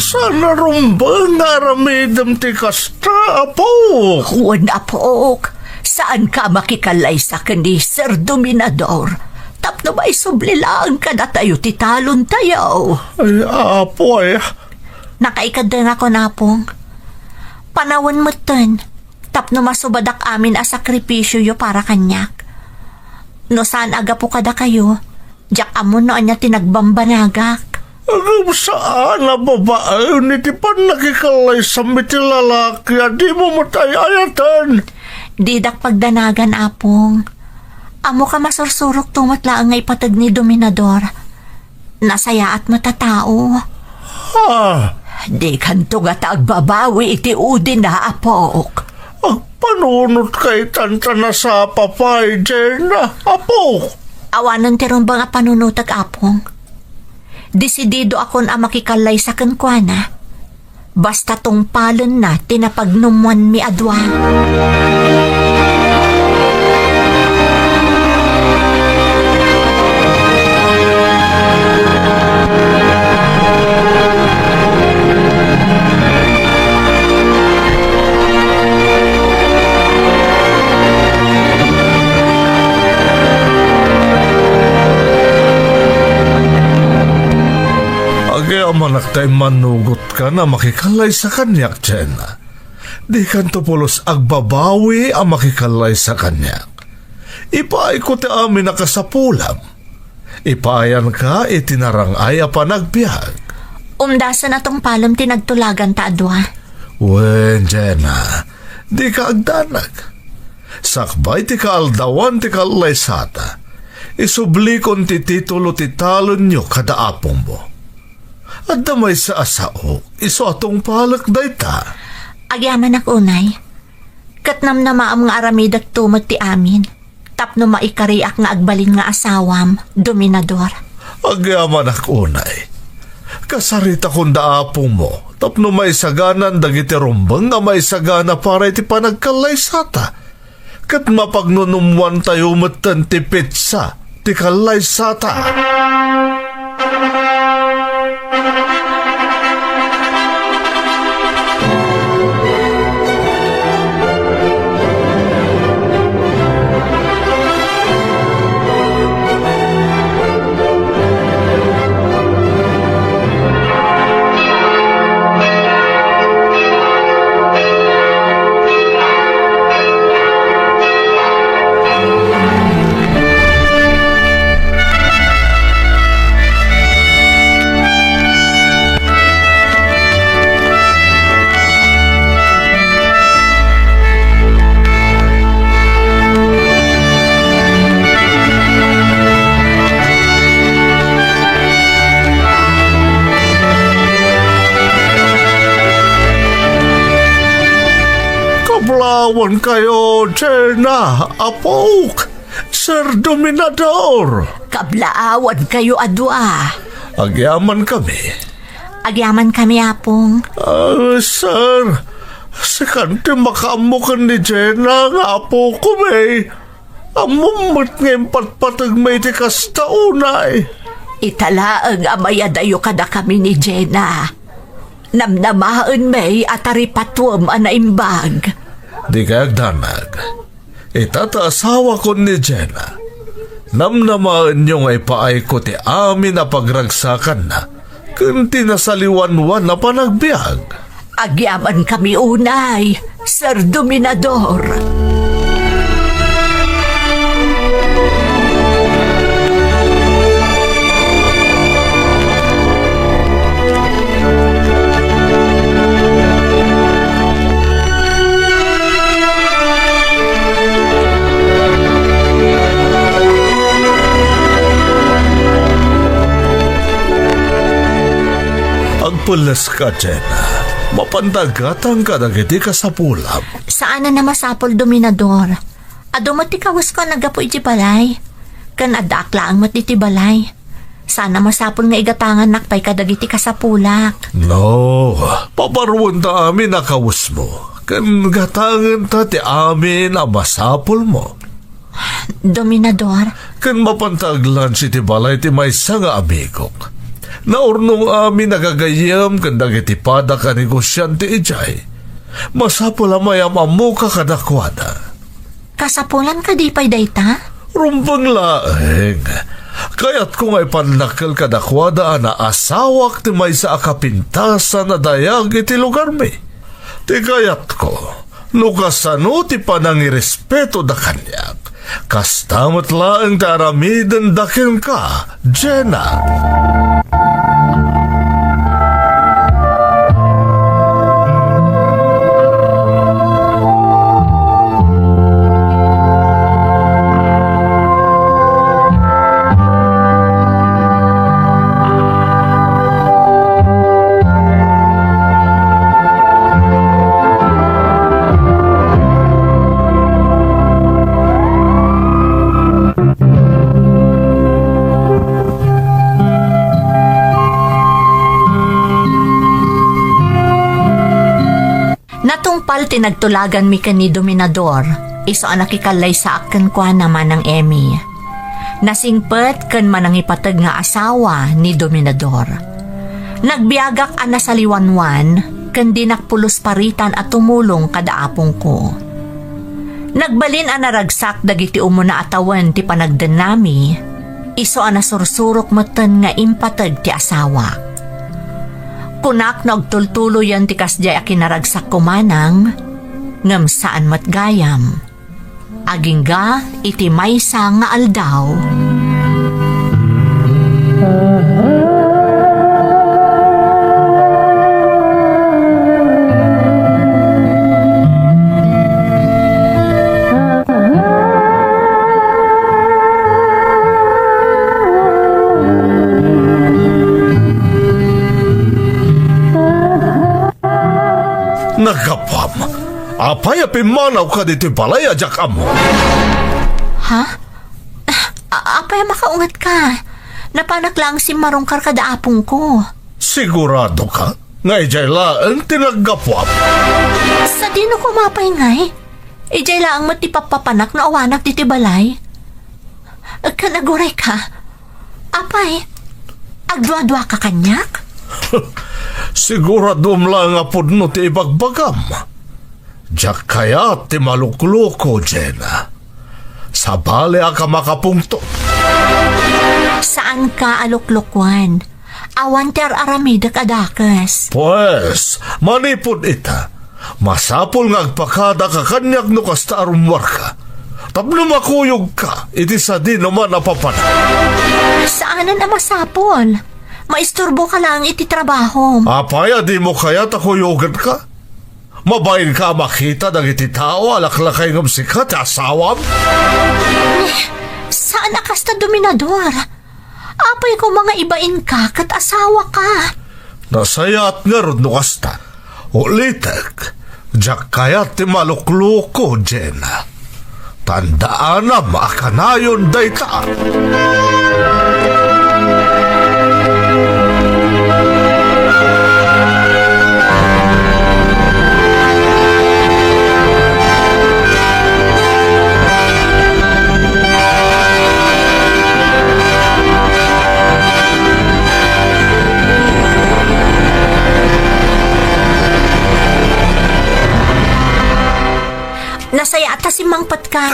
Saan a rumbeng nga aramidem ti kasta, apok? Wen, apok. Saanka a makikallaysa ken ni Sir Dominador tapno maisubli laeng kadatayo ti talontayo. Ay, apo, ay. Nakaikaddengakon, apong. Panawen metten tapno masubadak amin a sakripisioyo para kaniak. No saan a gapu kadakayo, diak ammo no ania ti nagbanbanagak. Ngem saan a babaen iti pannakikallaysaem iti lalaki a dimo met ay-ayaten. Didak pagdanagan, apong. Ammoka, masursurokto met laeng nga ipateg ni Dominador. Nasayaat met a tao. Ha? Dikanto ngata agbabawi iti udina, apok. Agpanunotka itan ta nasapa pay, Jenna, apok. Awanen ti rumbeng a panunotek, apong. Desididoakon a makikallaysa kenkuana. Basta tungpalenna ti napagnummoanmi a dua. Agyamanak ta immanugot ka a makikallaysa kaniak, Jenna. Dikanto pulos agbabawi a makikallaysa kaniak. Ipaayko ti amin a kasapulam. Ipaayanka iti narang-ay a panagbiag. Umdasen a tungpalem ti nagtulaganta a dua. Wen, Jenna, dika agdanag. Sakbay ti kaaldawan ti kallaysata, isublikon ti titulo ti talonyo kada apongmo. Adda maysa a sao, isu a tungpalek dayta. Agyamanak unay. Ket namnamaem nga aramidekto met ti amin, tapno maikariak nga agbalin nga asawam, Dominador. Agyamanak unay. Kasaritakon da apongmo, tapno maisaganan dagiti rumbeng a maisagana para iti panagkallaysata. Ket mapagnunummoantayo metten ti petsa ti kallaysata. Kablawankayo, Jenna, apok, Sir Dominador. Kablawankayo a dua. Agyamankami. Agyamankami, apong. Ah, sir, sikan ti makaammo ken ni Jenna nga apokomi. Ammom met nga impatpategmi iti kasta unay. Ita laeng a mayadayo kadakami ni Jenna. Namnamaenmi a taripatuem a naimbag. Dikay agdanag. Ita ta asawakon ni Jenna. Namnamaenyo nga ipaayko ti amin a pagragsakanna ken ti nasaliwanwan a panagbiag. Agyamankami unay, Sir Dominador. Pules ka, Jenna. Mapanta aggatang kadagiti kasapulam. Saan a masapul, Dominador. Adu met ti kawesko a naggapu iti balay. Ken addaak laeng met iti balay. Saan a masapul nga igatangannak pay kadagiti kasapulak. No, pabaruenta amin a kawesmo. Ken gatangenta ti amin a masapulmo. Dominador. Ken mapanta aglunch iti balay ti maysa nga amigok. Naurnong amin a gagayyem ken dagiti padak a negosiante idiay. Masapul a mayam-ammoka kadakuada. Kasapulan kadi pay dayta? Rumbeng laeng. Kayatko nga ipannakkel kadakuada a naasawak ti maysa a kapintasan a dayag iti lugarmi. Ti kayatko, no kasano ti panangirespeto da kaniak, kasta met laeng ti aramiden da kenka, Jenna. Natungpal ti nagtulaganmi ken ni Dominador, isu a nakikallaysaak kenkuana, Manang Emmy. Nasingpet ken manangipateg nga asawa ni Dominador. Nagbiagak a nasaliwanwan ken dinak pulos paritan a tumulong kada apongko. Nagbalin a naragsak dagiti umuna a tawen ti panagdennami, isu a nasursurok metten nga impateg ti asawak. Kunak no agtultuloyen ti kasdiay a kinaragsakko manang, ngem saan met gayam. Agingga iti maysa nga aldaw. Naggapuam. Apay a pimmanawka ditoy balay a diak ammo? Ha? A-, apay a makaungetka? Napanak laeng simmarungkar kada apongko. Siguradoka nga idiay laeng ti naggapuam? Sadino koma pay ngay? Idiay laeng met ti pappapanak no awanak ditoy balay. Ken agurayka, apay, agduaduaka kaniak? Siguradom laeng a pudno ti ibagbagam. Diak kayat ti malukluko, Jenna. Sabaliak a makapungtot. Saanka a luklukoen. Awan ti ar-aramidek a dakes. Pues, manipud ita, masapul nga agpakadak a kaniak no kasta a rummuarka. Tapno makuyogka iti sadinoman a papanak. Saanen a masapul. Maisturboka laeng iti trabahom. Apay a dimo kayat a kuyogenka? Mabainka a makita dagiti tao a laklakay ngem sika ti asawam? Saan a kasta, Dominador. Apay koma nga ibainka ket asawaka? Nasayaat ngarud no kasta. Ulitek, diak kayat ti malukluko, Jenna. Tandaanam a kanayon dayta. Nasayaat ta simmangpetka.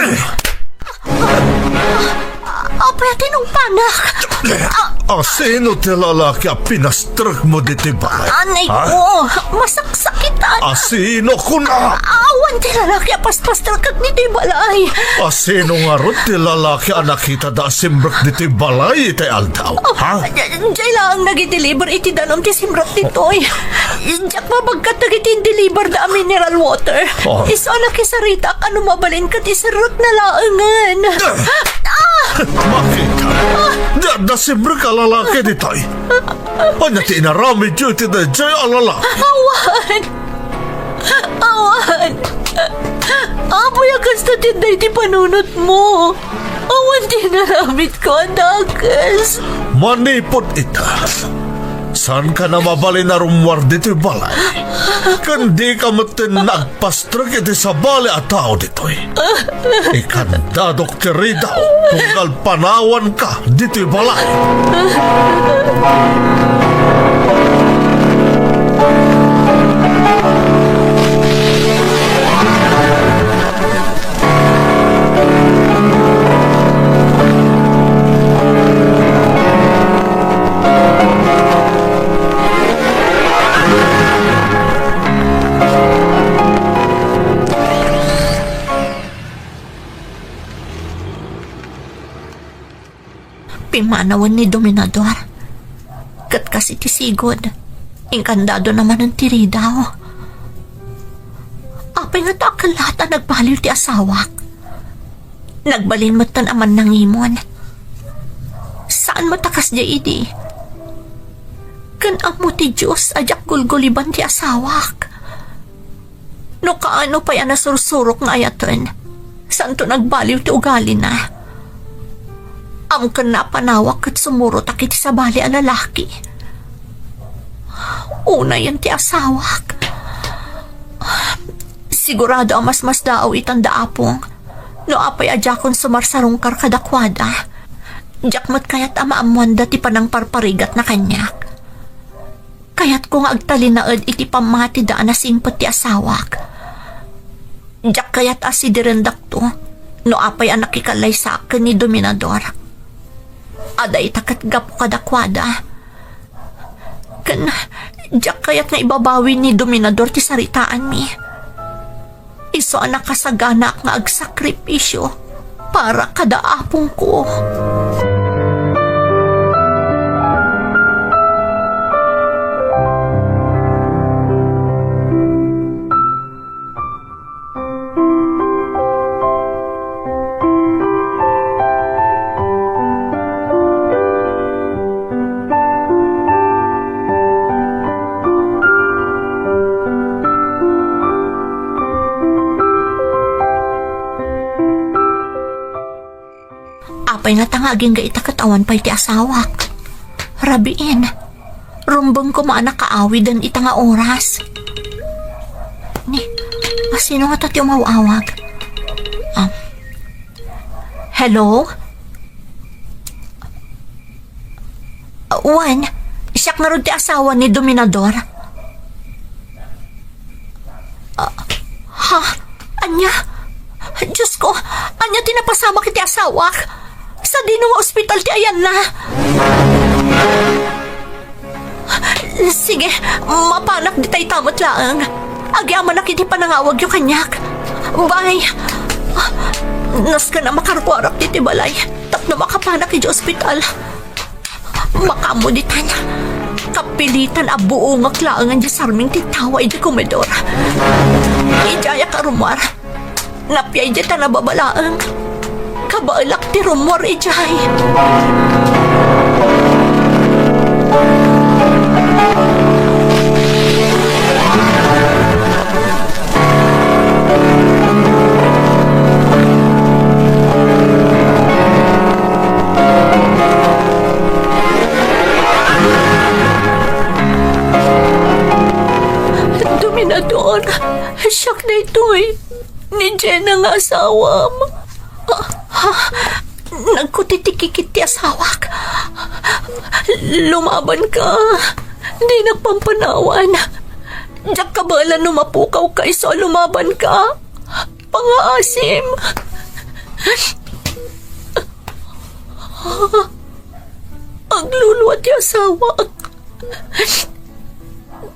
Apay a tinungpanak? Asino ti lalaki a pinastrekmo ditoy balay? Anay ko, masaksakitan. Asino kuna? Awan ti lalaki a paspastrekek ditoy balay. Asino ngarud ti lalaki a nakitada a simrek ditoy balay itay aldaw? Ha? Diay laeng nagideliver iti danum ti simrek ditoy. Diak mabagkat dagiti indeliver da a mineral water. Oh. Isu a nakisarita a no mabalin ket iserrekna laengen. Ah! Makita. Da, da simrek a lalaki ditoy. Ania ti inaramidyo iti daydiay a lalaki? Awan! Awan! Apoy, a kasta ti daydi panunotmo. Awan ti inaramidko a dakes. Manipud ita, saanka na mabalin a rummuar ditoy balay. Ken dika metten nagpastrek iti sabali a tao ditoy. Ikandadok ti ridaw tunggal panawanka ditoy balay. Pimmanawen ni Dominador, ket kas iti sigud, inkandadona manen ti ridaw. Apay ngata a kellat a nagbaliw ti asawak? Nagbalin metten a mannangimon. Saan met a kasdiay idi. Ken ammo ti Dios a diak gulguliban ti asawak. No kaano pay a nasursurok nga ayaten, saanto nagbaliw ti ugalina. Amkenna a panawak ket sumurotak iti sabali a lalaki. Unayen ti asawak. Sigurado a masmasdaaw itan da Apong no apay a diakon sumarsarungkar kadakuada. Diak met kayat a maammoanda ti panangparparigatna kaniak. Kayatko nga agtalinaed iti pammatida a nasingpet ti asawak. Diak kayat a sidirendakto no apay a nakikalaysaak ken ni Dominador. Adda ita ket gapu kadakuada. Ken diak kayat nga ibabawi ni Dominador ti saritaanmi. Isu a nakasaganaak nga agsakripisio para kada apongko. Apay ngata nga agingga ita ket awan pay ti asawak? Rabiin, rumbeng koma a nakaawiden ita nga oras. Ni, a, sino ngata ti umaw-awag? Ah. Hello? Ah, wen, siak ngarud ti asawa ni Dominador. Ah, ha? Ania? Diosko, ania ti napasamak iti asawak? Sadino nga ospital ti ayanna? Sige, mapanak dita ita met laeng. Agyamanak iti panangawagyo kaniak. Bye. Nasken a makaruarak ditoy balay tapno makapanak idiay ospital. Makaammo ditan, kapilitan a buongak laengen diay sarming ti tawa idiay komedor. Idiayak a rummuar. Napiay diay ta nababa laeng. Kabaelak ti rummuar idiay. Dominador, siak daytoy, ni Jenna nga asawam. Ah, ha? Nagkutitikkit ti asawak. Lumabanka. Dinak pampanawan. Diak kabaelan no mapukawka isu a lumabanka. Pangaasim. Aglulua ti asawak.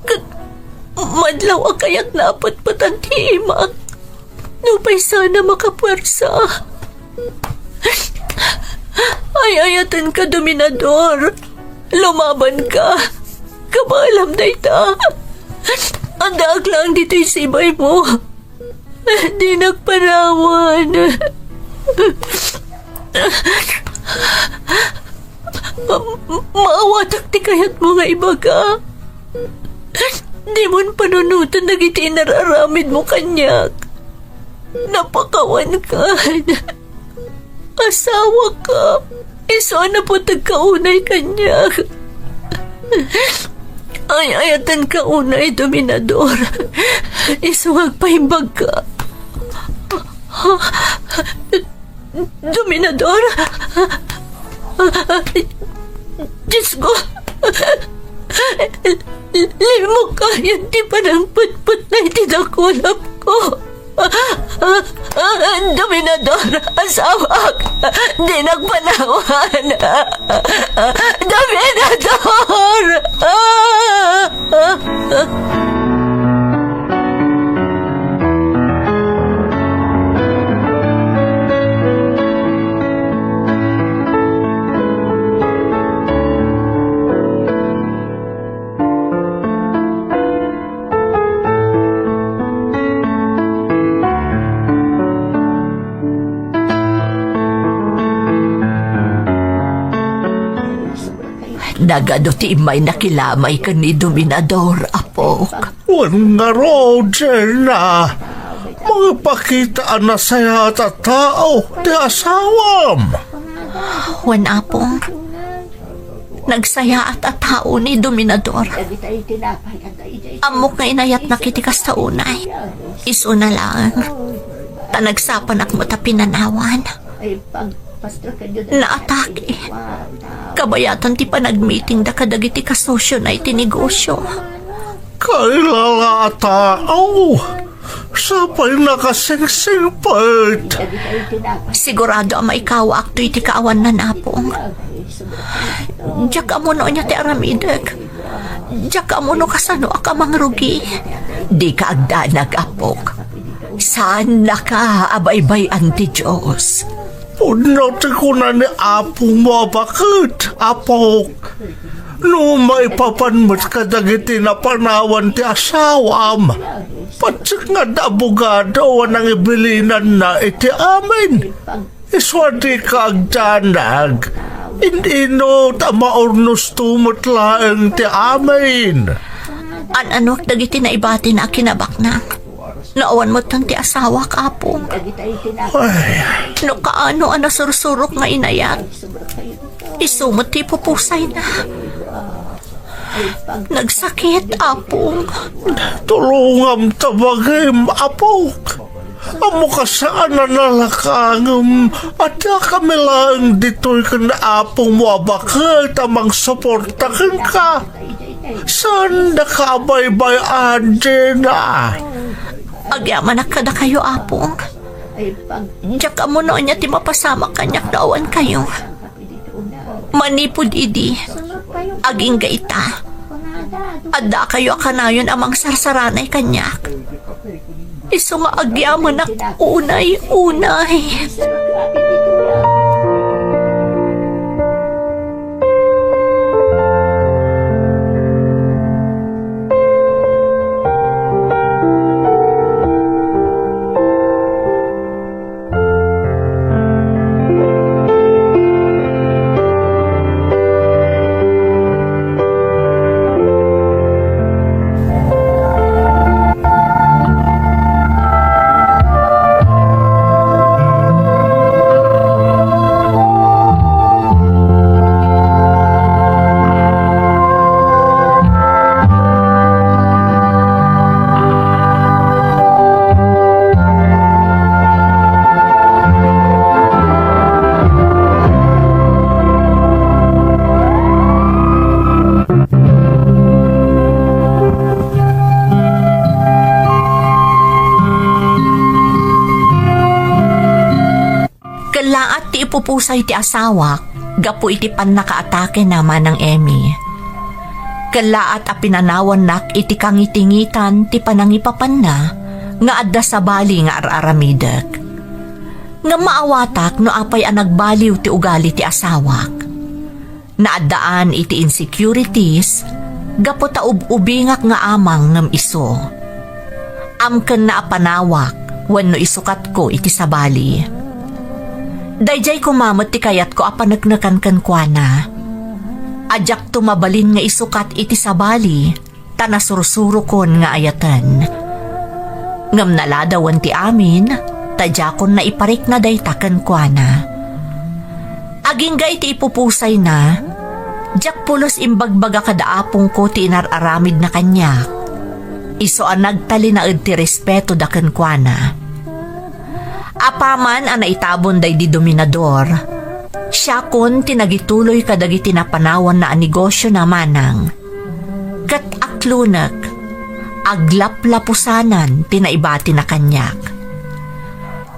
Ket madlaw a kayatna a petpetan ti imak. Nupay saan a makapuersa. Ay-ayatenka, Dominador. Lumabanka. Kabaelam dayta. Addaak laeng ditoy sibaymo. Dinak panawan. Ma-, maawatak ti kayatmo nga ibaga. Dimon panunoten dagiti inar-aramidmo kaniak. Napakawankan. Asawaka. Isu a napateg ka unay kaniak. Ay-ayatenka unay, Dominador. Isu nga agpaimbagka. Dominador? Diyos ko! Limukkayan ti panangputputna iti dakulapko. Dominador, asawak, dinak panawan. Dominador! Nagadu ti immay nakilamay ken ni Dominador, apok. Wen ngarud, Jenna, mangipakita a nasayaat a tao ti asawam. Wen, apong, nagsayaat a tao ni Dominador. Ammok nga inayatnak iti kasta unay. Isuna laeng. Ta nagsapanak met a pinanawan. Naatake. Kabayatan ti panagmitingda kadagiti kasosiona iti negosio. Kailala a tao. Sapay nakasingsingpet. Sigurado a maikawaak toy ti kaawanna, apong. Diak ammo no ania ti aramidek. Diak ammo no kasanoak a mangrugi. Dika agdanag, apok. Saannaka a baybay-an ti Dios. Pudno ti kuna ni apongmo a baket, apok. No maipapan met kadagiti napanawan ti asawam, patsek nga adda abogado a nangibilinanna iti amin. Isu a dika agdanag. Inno ta maurnosto met laeng ti amin. An-anok dagiti naibatina a kinabaknang. No awan metten ti asawak, apong. Ay. No kaano a nasursurok nga inayat, isu met ti pupusayna. Nagsakit, apong. Tulongam ta bagim, apok. Ammok a saan a nalaka ngem adda kami laeng ditoy ken apongmo a baket a mangsuporta kenka. Saandaka a baybay-an, Jenna. Agyamanak kadakayo, apong. Diak ammo no ania ti mapasamak kaniak no awan kayo. Manipud idi, agingga ita, addakayo a kanayon a mangsarsaranay kaniak. Isu nga agyamanak unay-unay. Kellaat ti ipupusay ti asawak gapu iti pannakaatakena, Manang Emmy. Kellaat a pinanawannak iti kangitingitan ti panangipapanna nga adda sabali nga ar-aramidek. Ngem maawatak no apay a nagbaliw ti ugali ti asawak. Naaddaan iti insecurities gapu ta ub-ubingak nga amang ngem isu. Amkenna a panawak wenno isukatko iti sabali. Daydiay koma met ti kayatko a paneknekan kenkuana. A diakto mabalin nga isukat iti sabali, ta nasursurokon nga ayaten. Ngem naladawen ti amin, ta diakon naiparikna dayta kenkuana. Agingga iti ipupusayna, diak pulos imbagbaga kada apongko ti inar-aramidna kaniak. Isu a nagtalinaed ti respetoda kenkuana. Apaman a naitabon daydi dominador, siakon ti nagituloy kadagiti napanawanna a negosiona, manang. Ket aklonek, aglaplapusanan ti naibatina kaniak.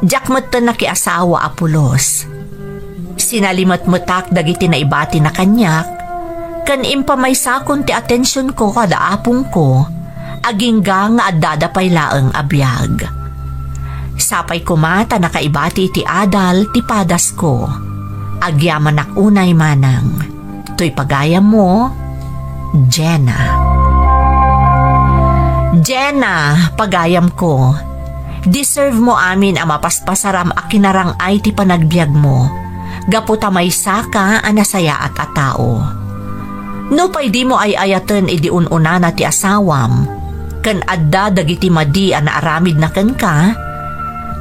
Diak metten nakiasawa a pulos. Sinalimetmetak dagiti naibatina kaniak, ken impamaysakon ti atensionko kada apongko, agingga nga addada pay laeng a biag. Sapay koma ta nakaibati iti adal ti padasko. Agyamanak unay, manang. Toy pagayammo, Jenna. Jenna, pagayamko, deserve mo amin a mapaspasaram a kinarang-ay ti panagbiagmo, gapu ta maysaka a nasayaat a tao. Nupay dimo ay-ayaten idi un-unana ti asawam, ken adda dagiti madi a naaramidna kenka,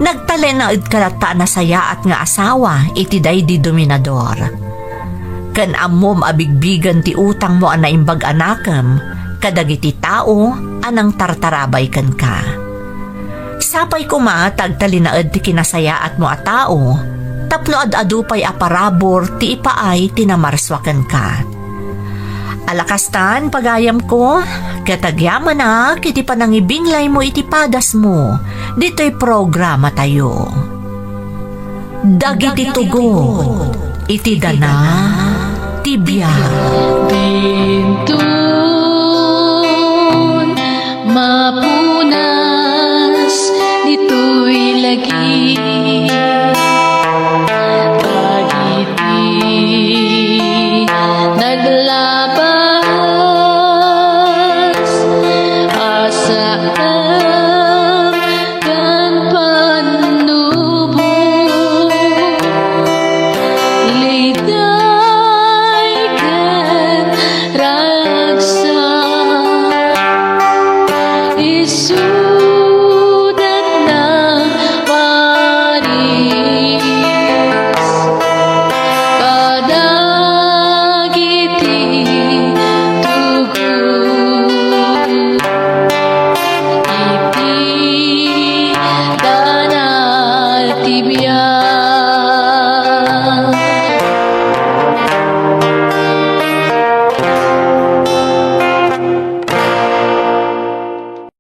nagtalinaedka latta a nasayaat nga asawa iti daydi dominador. Ken ammom a bigbigen ti utangmo a naimbag a nakem kadagiti tao a nangtartarabay kenka. Sapay koma ta agtalinaed ti kinasayaatmo a tao tapno ad-adu pay a parabur ti ipaay ti namarsua kenka. Ala kastan, pagayamko, ket agyamanak iti panangibinglaymo iti padasmo ditoy programatayo. Dagiti tugot iti dana ti biag. Dinton mapunas ditoy lagi.